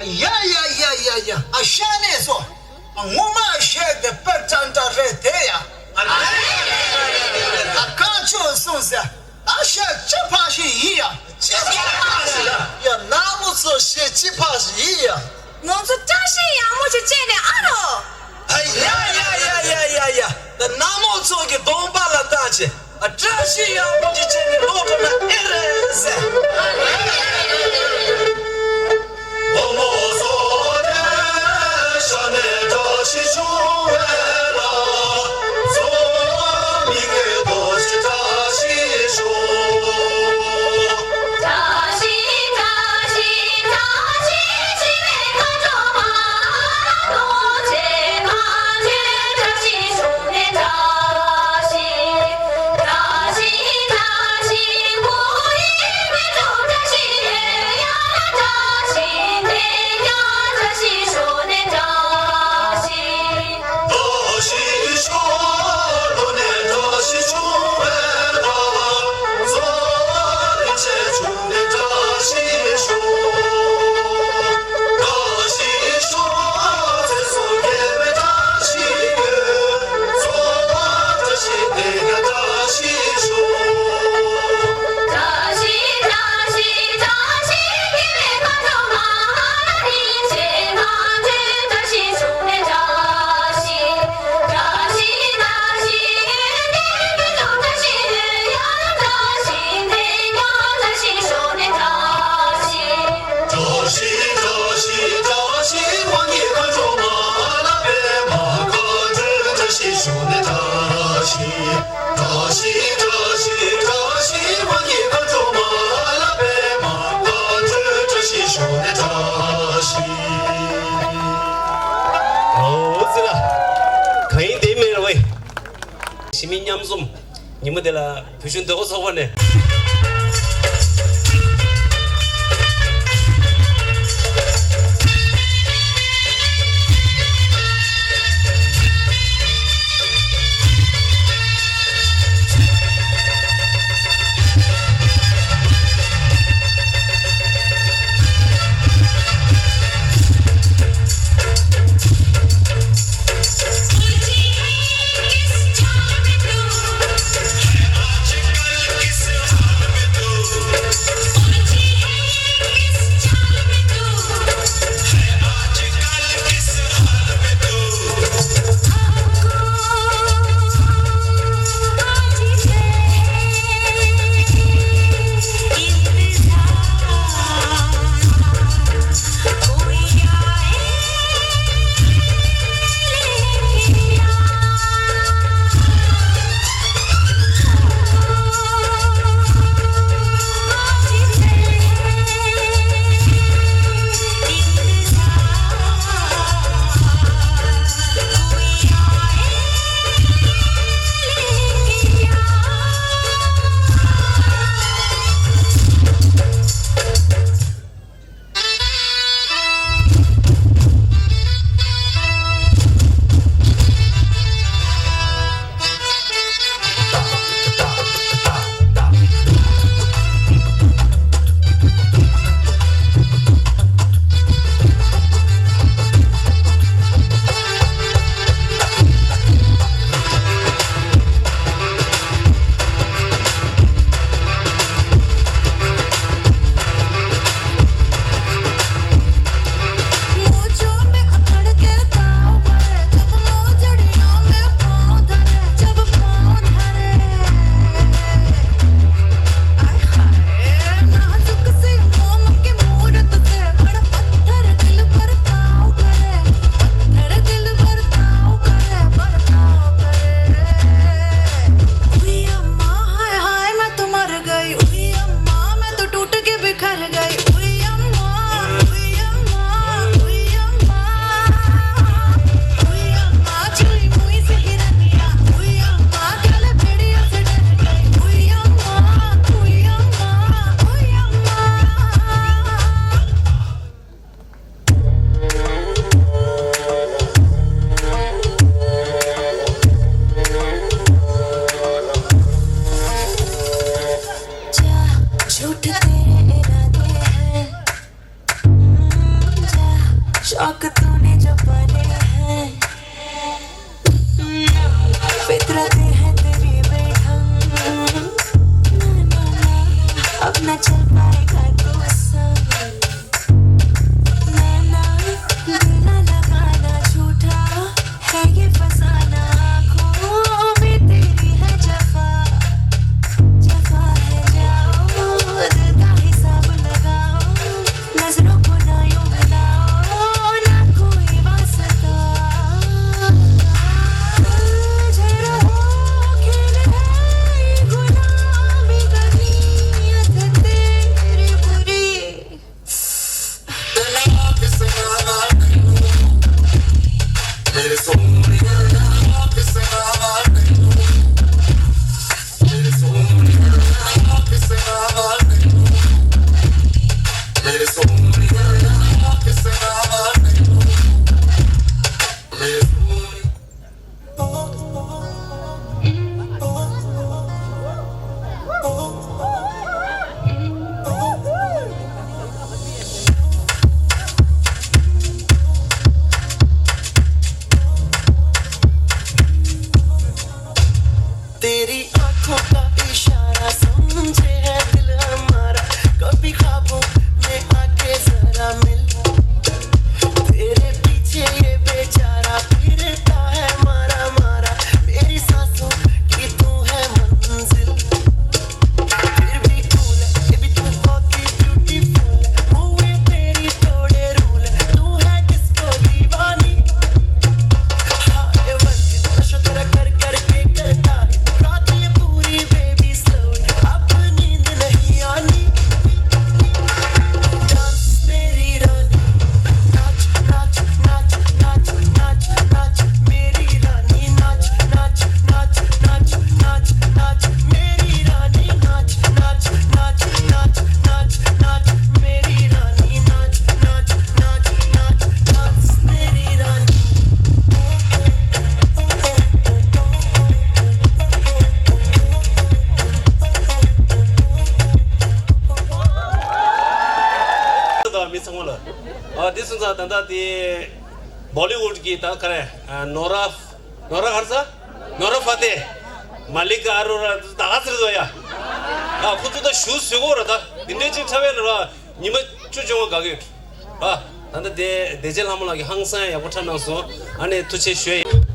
ཡ་ཡ་ཡ་ཡ་ཡ། ཨ། ཤ་གནས་སོ། ངོ་མ་བཤད་དེ་དཔེ་འདྲ་འདྲ་རེད་དེ་ཡ། ད་གང་ཆོས་གསུངས་ཟེར། ད་བཤད་ཅི་ཕ་ཞིག་ཡིན་ཡ། ཅི་ཕ་ཞིག་ཡ། ཡ་ནག་མོ་ཚོ་བཤད་ཅི་ཕ་ཞིག་ཡིན་ཡ། ང་ཚོ་བཀྲ་ཤིས་ཡག་མོ་ཞིག་བྱས་ནས་ཨ་རོ། ཨ་ཡ་ཡ་ཡ་ཡ་ཡ་ཡ། ད་ནག་མོ་ཚོ་གི་གདོང་པ་ལ་ལྟ་ཅི། ཨ་བཀྲ་ཤིས་ཡག་མོ་ཅིག་བྱས་ནས་ལོག་འགྲོ་ན་ཨེ་རེད་ཟེར། ཨོ་ཙི་ལ། གང་ཡིན་དེ་མེད་རེད་བས། ཞི་མི་མཉམ་འཛོམས། ཉིན་མོ་དེ་ལ་བོད་གཞུང་སྡོད་གོ་ཚོགས་པ་ནས། झूठ तेरे इरादे हैं। जा, शौक तूने जो पाले हैं। ना चल पाएगा तू संग। मैं ना, दिल ना लगाना झूठा, है ये फसाना आँखों में तेरी है जफा। जफा है जाओ, दिल का हिसाब लगाओ, नजरों को ना यूं मिलाओ, ना कोई वास्ता। उलझे रहो, खेल है गुलामी का नीयत तेरी बुरी। तेरी आंखों का इशारा समझे है दिल हमारा, कभी ख्वाबों में आके जरा मिल। तेरे पीछे ये बेचारा फिरता है मारा मारा, मेरी सांसों की तू है मंजिल। फिर भी cool है, baby तू बहुत ही beautiful है, हुए तेरी तोड़े rule है, तू है disco दीवानी। हाय work नशा तेरा कर कर के करता है, रात ये पूरी baby slow है, अब नींद नहीं आनी। Dance मेरी रानी, नाच नाच नाच नाच नाच नाच नाच, मेरी रानी नाच नाच नाच नाच नाच नाच, मेरी रानी नाच नाच नाच नाच नाच नाच, मेरी रानी नाच नाच नाच नाच, dance मेरी रानी। ད་མི་ཚང་མ་ལ། ཨ་དེ་སོང་ཙང་ད་ལྟ་དེ་བོ་ལི་ཝུཌ་གི་ད་ག་རེ། ཨ་ནོ་ར། ནོ་ར་ག་རེ་ཟེར། ནོ་ར་ཕ་ཏེ། མ་ལི་ཀ་ཨ་རོ་ར་ད་ག་ཟེར་དོ་ཡ། ཨ་ཁོ་ཚོ་ད་ཞུ་ཟེར་གོ་ར་ད། དེ་འདྲའི་ཅིག་འཁྲབ་ཡ་ལ་ར། ཉི་མ་བཅུ་བྱུང་བ་དགའ་གི་ཡོད། ཨ་ད་ལྟ་དེ་བདེ་ཆེན་ལྷ་མོ་ལགས་ཀྱིས་ཧང་སང་ཡག་པོ་འཁྲབ་གནང་སོང་། ཨ་ནི་ཐུགས་རྗེ་ཆེ་ཞུ་ཡ་ཡིན།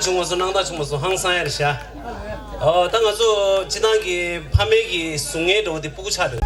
བྱུང་བ་སོང་། སྣང་དག་བྱུང་བ་སོང་། ཧང་སང་ཡར་བཞག་ཨོ། ད་ང་ཚོ་སྤྱི་བཏང་གི་ཕ་མེས་ཀྱི་གཟུགས་བརྙན་འདྲ་བོ་དེ་སྤུ་གུ་ཆགས་འདུག་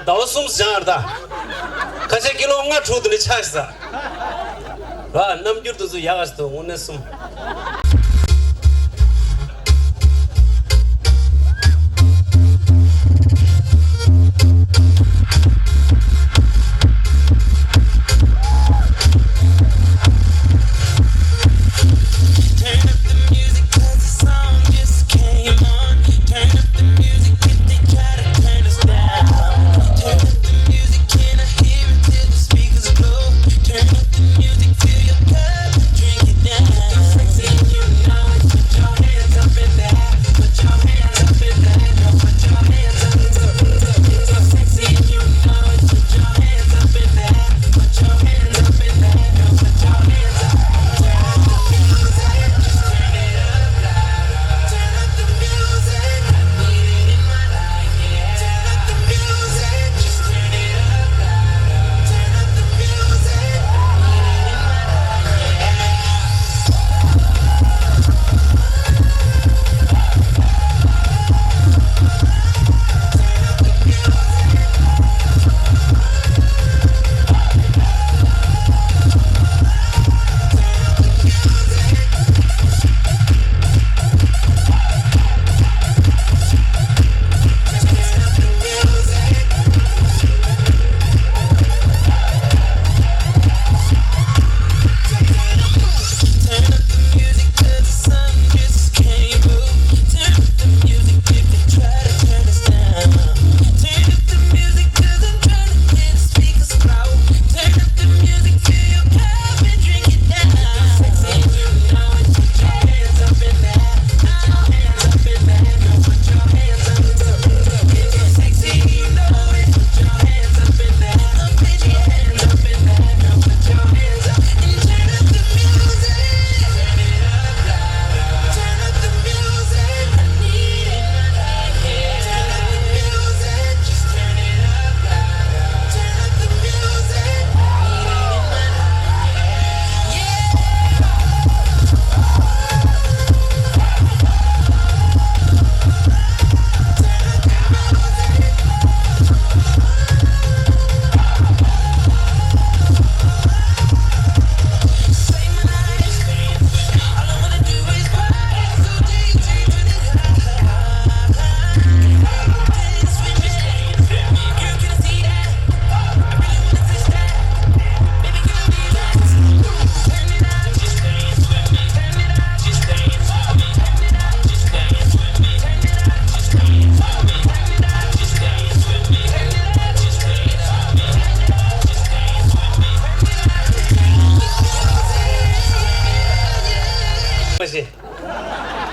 ཟླ་བ་གསུམ་སྦྱངས་ཡར་ད། ཁ་ཤས་ཀི་ལོ་ལྔ་དྲུག་དེ་འདྲ་ཆགས་ཤག་ར། རྣམ་འགྱུར་དེ་ཚོ་ཡག་ག་ཞིག་འདུག་དངོས་གནས་གསུམ། Turn up the music 'cause the song just came on. Turn up the music if they try to turn us down. Turn up the music, can I hear it till the speakers blow? Turn up the music, fill your cup, drink it down.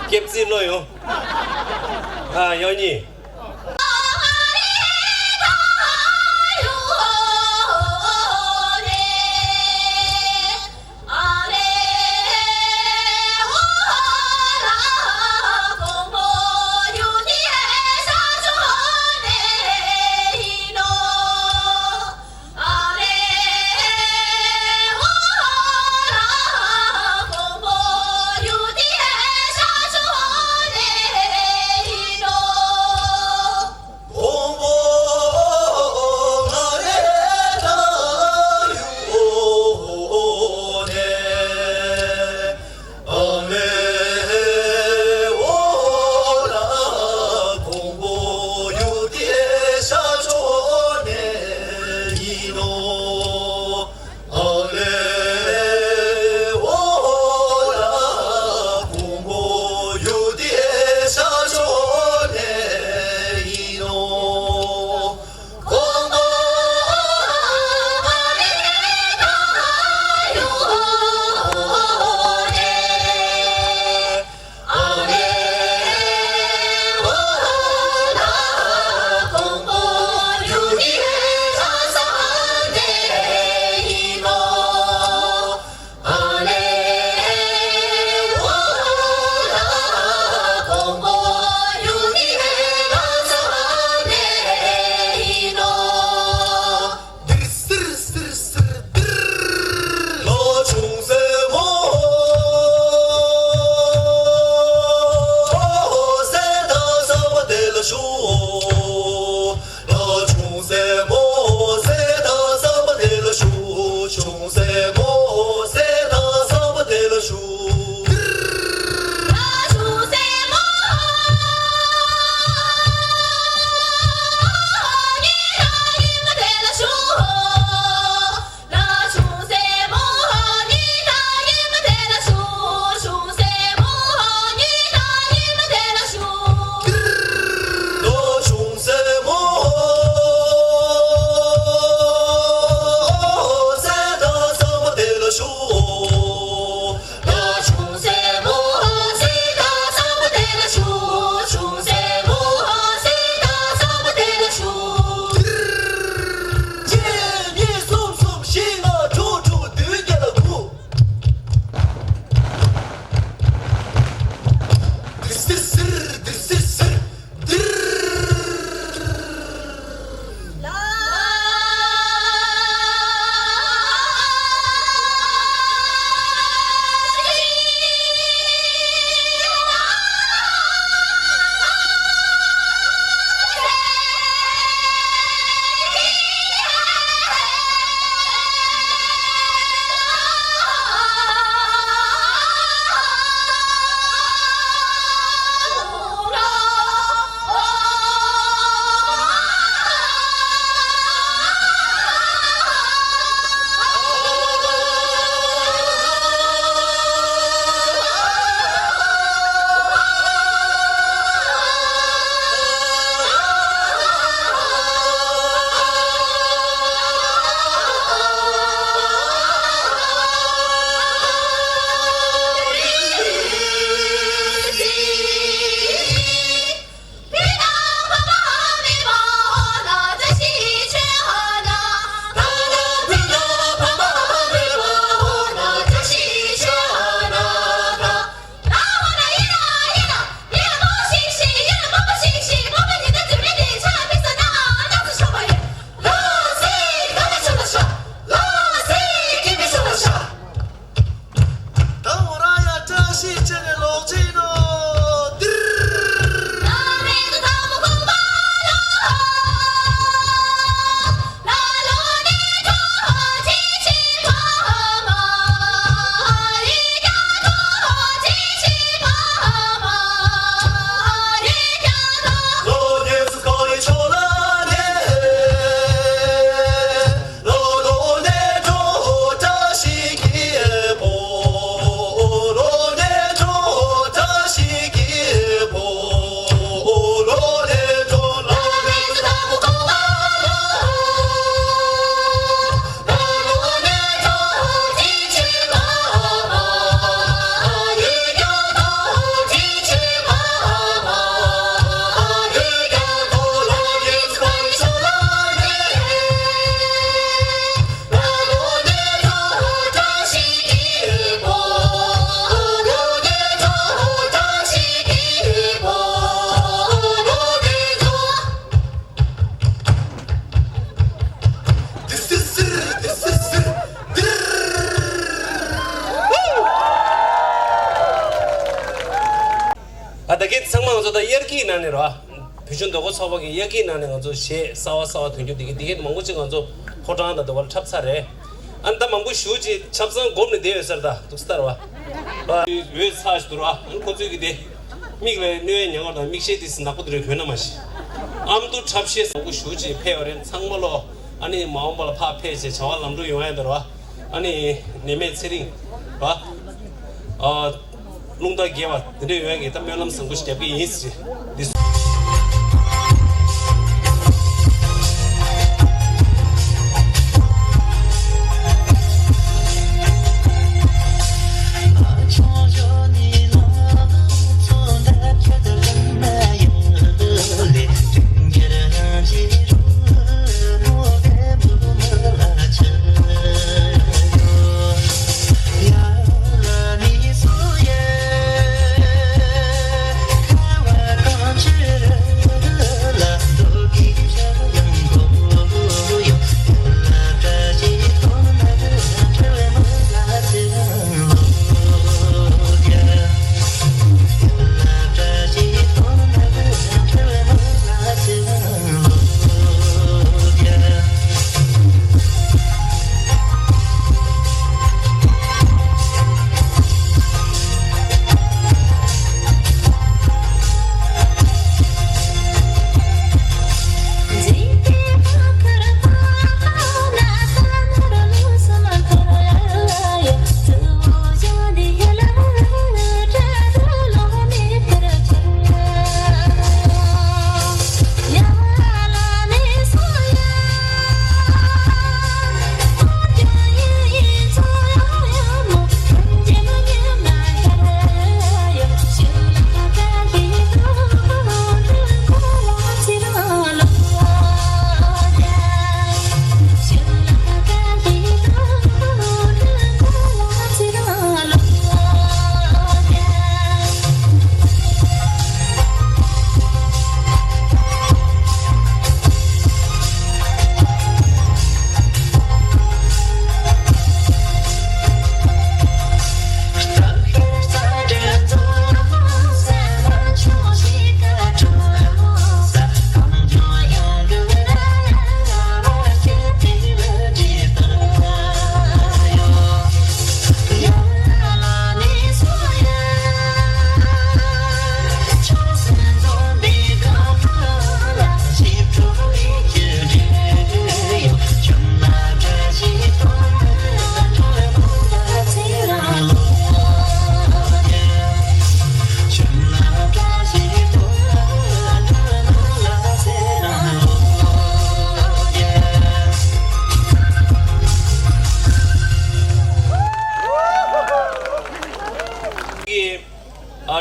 སྐྱེད་རྩིས་བློ་ཡོང་། ཨ། ཡང་གཉིས། ཚང་མ་ང་ཚོ་ད་དབྱར་སྐྱིད་ནང་ནས་ར། བོད་གཞུང་ཟློས་གར་ཚོགས་པ་གི་དབྱར་སྐྱིད་ནང་ནས་ང་ཚོ་གཞས་གསར་བ་གསར་བ་ཐོན་རྒྱུ་འདི་གི་འདི་གི་མང་པོ་ཅིག་ང་ཚོ་ཕོ་བྲང་དང་འདི་བར་འཁྲབ་ཚར་རེད། ཨ་ནི་ད་མང་པོ་ཞེ་པོ་ཅིག་ཆབ་གསང་སྒོམ་ནས་བསྡད་ཡོད་ས་རེད། ད་འདུག་སེ་ལྟར་བ། འོད་ཚ་ཞིག་འདུག་ར། ཨ་ནི་ཁོ་ཚོས་གི་དེ་མིག་ལ་གནོད་ཡ་ཉེན་ཁ་དང་མིག་ཤེལ་དེ་ནག་པོ་དེ་རེད། གོན་ན་མ་ཤེས། ཨ་མདོ་འཁྲབ་གཞས་མང་པོ་ཞེ་པོ་ཅིག་ཕེབས་པ་རེད། ཚང་མ་ལོ། ཨ་ནི་མ་འོངས་པ་ལ་ཕར་ཕེབས་བྱས་བྱ་བ་ལམ་འགྲོ་ཡོང་ཡ་འདུག་ར། ཨ་ནི་ནད་མེད་ཚེ་རིང་བ། ཨ། རླུང་རྟ་རྒྱས་པ་དེ་འདྲ་ཡོང་ཡ་གི་ད་སྨོན་ལམ་བཟང་པོ་ཞིག་རྒྱབ་ཀྱི་ཡིན་ཟེར། འདི།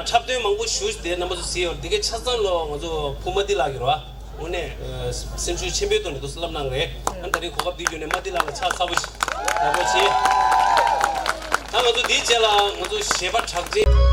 འཁྲབ་སྟོན་མང་པོ་ཞུས་ཏེ་རྣམ་པ་ཚོ་གཟིགས་ཡོད། འདི་གའི་ཆ་ཚང་ལོ་ང་ཚོ་བུ་མ་ཏི་ལགས་ཀྱི་རེད་བ། དངོས་གནས་སེམས་ཤུགས་ཆེན་པོའི་ཐོག་ནས་འདུག་སེ་བསླབ་གནང་རེད། ཨ་ནི་ད་རེས་གོ་སྐབས་འདི་བརྒྱུད་ནས་མ་ཏི་ལགས་ལ་ཕྱག་འཚལ་པོ་ཞིག་ལབ་རོགས་བྱེད། ད་ང་ཚོ་འདིའི་རྗེས་ལ་ང་ཚོ་གཞས་པ་གྲགས་ཅན།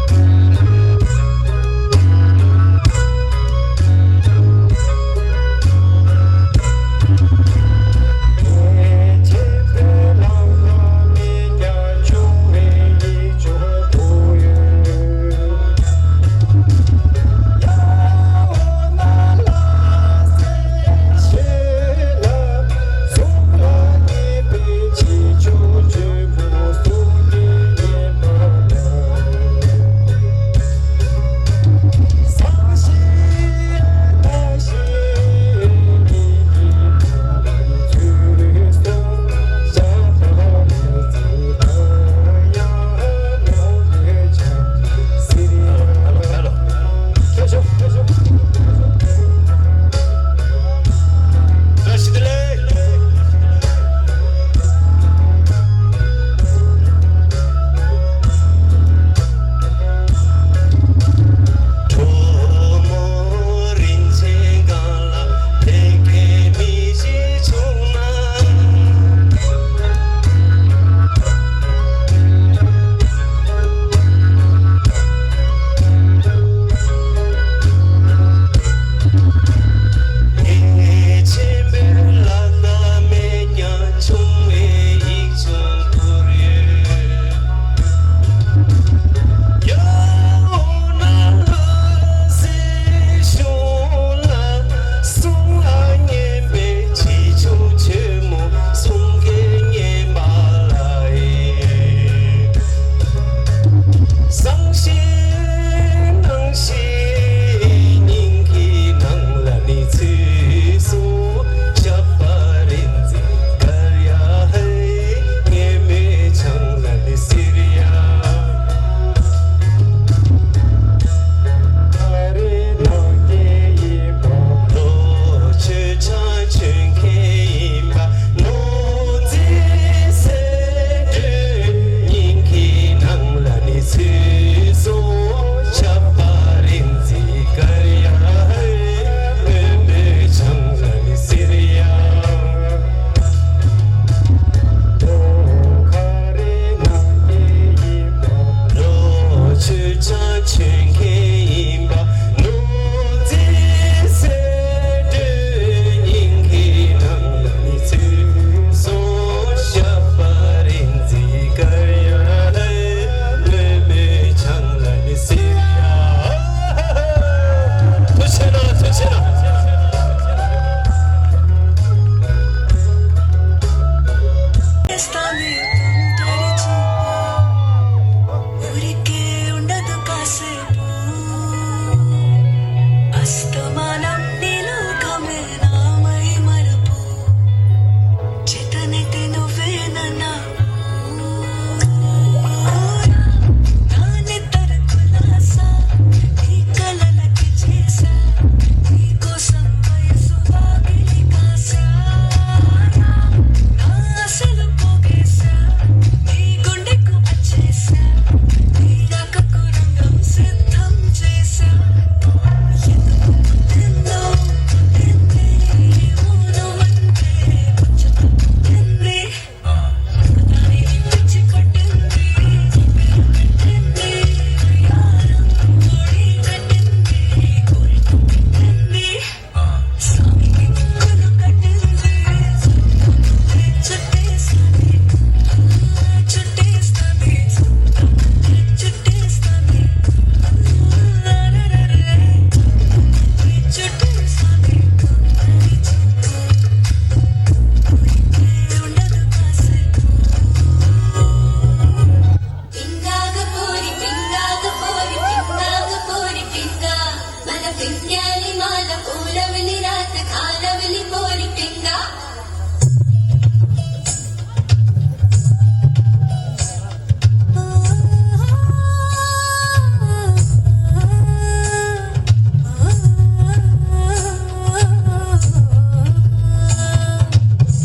पिंक्याली माला ओलवली रात घालवली पोरी पिंगा।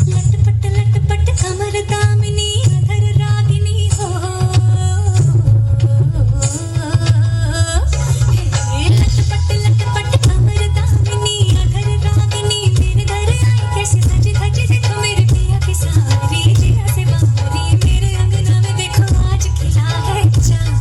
लटपट लटपट कमर दामिनी अधर रागिनी हो। लटपट लटपट कमर दामिनी अधर रागिनी मेरे घर आई कैसे सज धज देखो मेरे पिया की सारी जिया से बावरी मेरे अंगना में देखो आज खिला है चांद।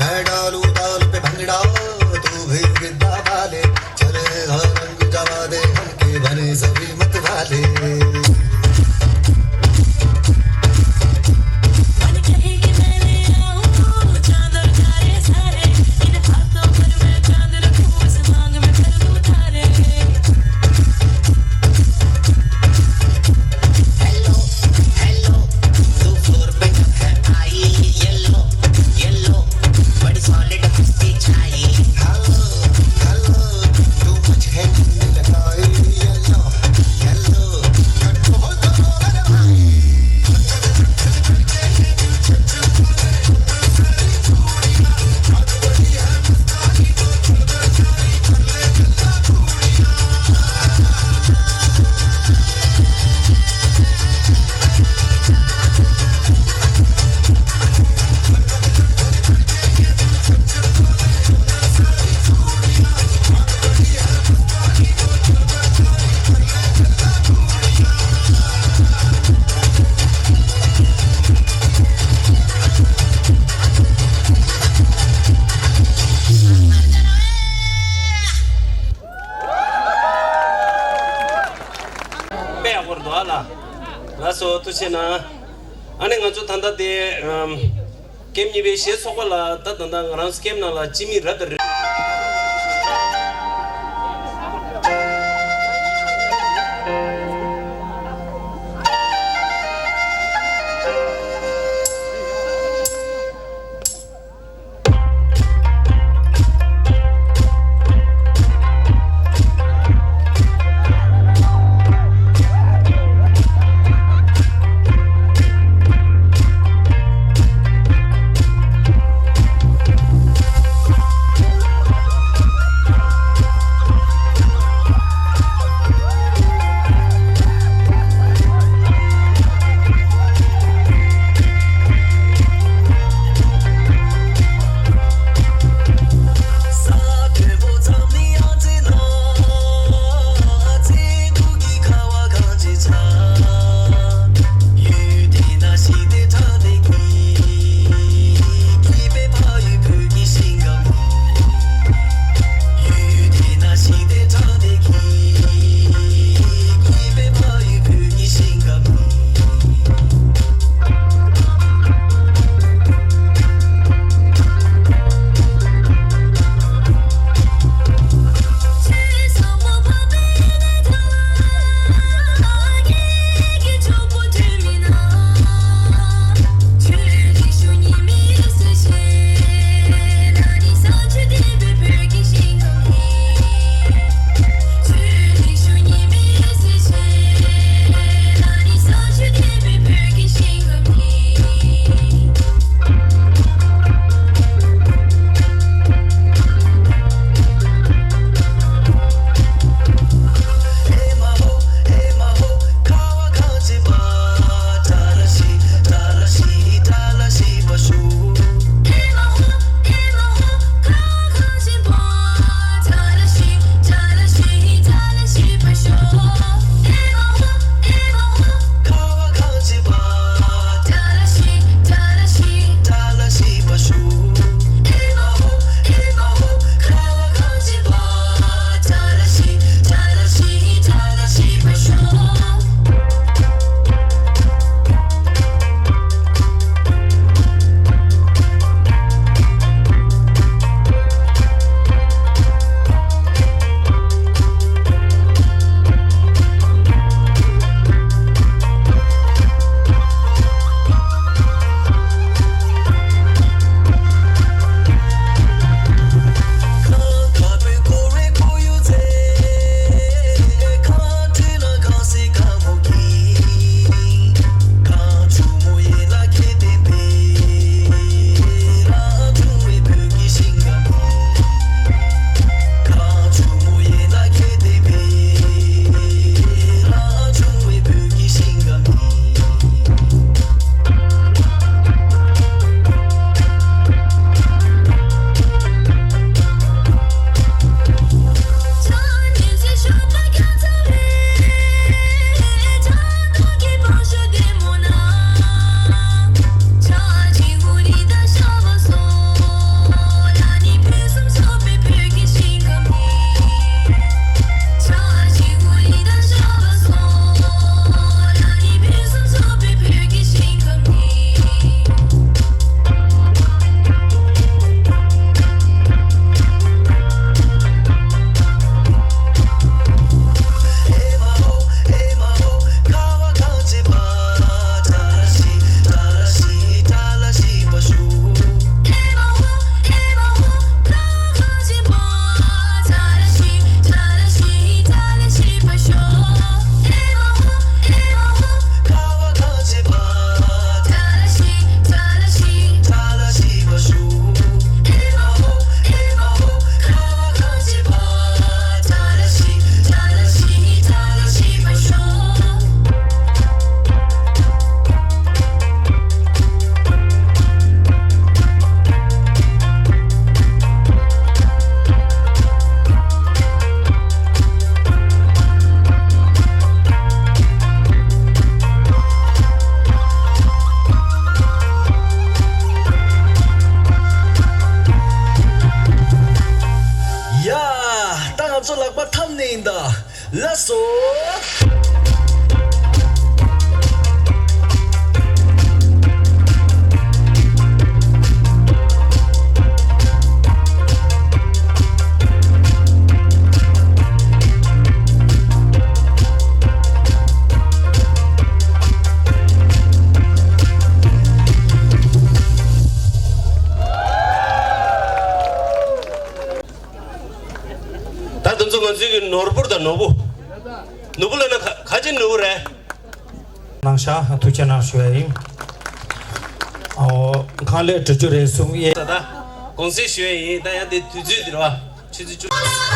मैं डालूं ताल पे भंगड़ा, तू भी गिद्दा डाले, चलेगा रंग जवा दे, हल्के बने सभी मत वाले। དཔེ་ཡག་པོ་འདུག་ཨ་ལ། ལགས་སོ་ཐུགས་རྗེ་གནང་། ཨ་ནི་ང་ཚོ་ད་ལྟ་དེ་ཨམ། ཀེམ་གཉིས་པའི་གཞས་ཚོགས་པ་ལ་ད་ད་ལྟ་ང་རང་ཚོ་ཀེམ་ནང་ལ་སྤྱི་མི་རབ་དང་རིམ། ནོར་བུ། ནོར་བུ་ལབ་ན་ག་ག་ཅི་ནོར་བུ་རེད། གནང་ཤག་ཐུགས་རྗེ་གནང་ཞུ་ཡ་ཡིན། ཨོ། ཁང་ལས་འགྲོ་རྒྱུ་རེད་གསུང་ཡས། ད་ད་དགོངས་སེལ་ཞུ་ཡ་ཡིན། ད་ཡང་དེ་དུས་ཚོད་འདིར་བ། ཆུ་ཚོད་བཅུ།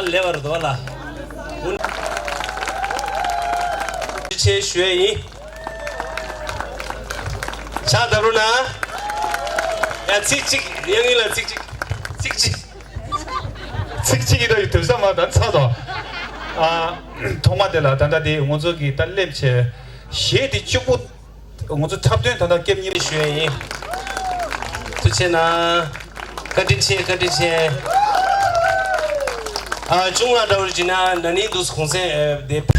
ལེ་བར་དོ་ལ། ཆེ་ཞུ་ཡ་ཡིན། ཕྱག་བརྡབ་རོགས་གནང་། ཡ་ཚིག་གཅིག་ཡ་ངི་ལ་ཚིག་གཅིག་ཚིག་གཅིག་ཚིག་གཅིག་གི་ད་ཡི་དུས་ས་མ་ད་ཚ་དོ། ཨ། ཐོག་མ་དེ་ལ་ད་ལྟ་དེ་ང་ཚོ་གི་ད་སླེབས་ཆེ། གཞས་དེ་གཅིག་པུ། ང་ཚོ་འཁྲབ་སྟོན་ད་ལྟ་སྐབས་གཉིས་པ་ཞུ་ཡ་ཡིན། ཐུགས་རྗེ་གནང་། བཀའ་དྲིན་ཆེ། བཀའ་དྲིན་ཆེ། ཨ། གཅུང་ལགས་འདྲ་བོ་ཅིག་ན་ན་ནིང་འདུག་གུང་སེང་དེ།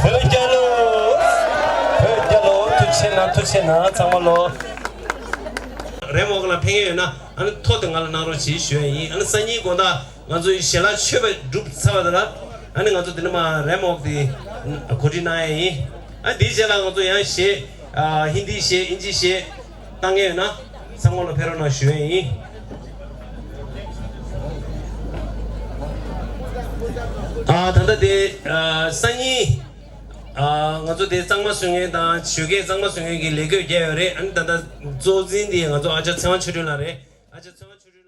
བོད་རྒྱལ་ལོ། བོད་རྒྱལ་ལོ། ཐུགས་རྗེ་གནང་། ཐུགས་རྗེ་གནང་། ཚང་མ་ལོ། རེམ་ཝོག་ལ་ཕན་ཡོན་ཡོད་ན་ཨ་ནི་ཐོ་དེ་ང་ལ་གནང་རོགས་གྱིས་ཞུ་ཡ་ཡིན། ཨ་ནི་སང་ཉིན་དགོང་དག་ང་ཚོ་ཡི་ཞལ་ལག་མཆོད་པ་གྲུབ་ཚར་བ་དེ་ལ་ཨ་ནི་ང་ཚོ་དེ་ནས་མར་རེམ་ཝོག་དེ་གོ་སྒྲིག་གནང་ཡ་ཡིན། ཨ་དེའི་རྗེས་ལ་ང་ཚོ་ཡང་གཞས། ཨ། ཧིན་དིའི་གཞས། དབྱིན་ཇིའི་གཞས་བཏང་མཁན་ཡོད་ན་ཚང་མ་ལ་ཕེབས་རོགས་གནང་ཞུ་ཡ་ཡིན། ཨ། ད་ལྟ་དེ། ཨ། སང་ཉིན། ཨ། ང་ཚོ་དེ་གཙང་མ་བཟོ་མཁན་དང་ཞོགས་ཀས་གཙང་མ་བཟོ་མཁན་གྱི་ལས་བགོས་བརྒྱབ་ཡོད་རེད། ཨ་ནི་ད་ལྟ་གཙོ་འཛིན་དེ་ང་ཚོ་ཨ་ཅག་ཚེ་དབང་ཆོས་སྒྲོན་ལགས་རེད། ཨ་ཅག་ཚེ་དབང་ཆོས་སྒྲོན།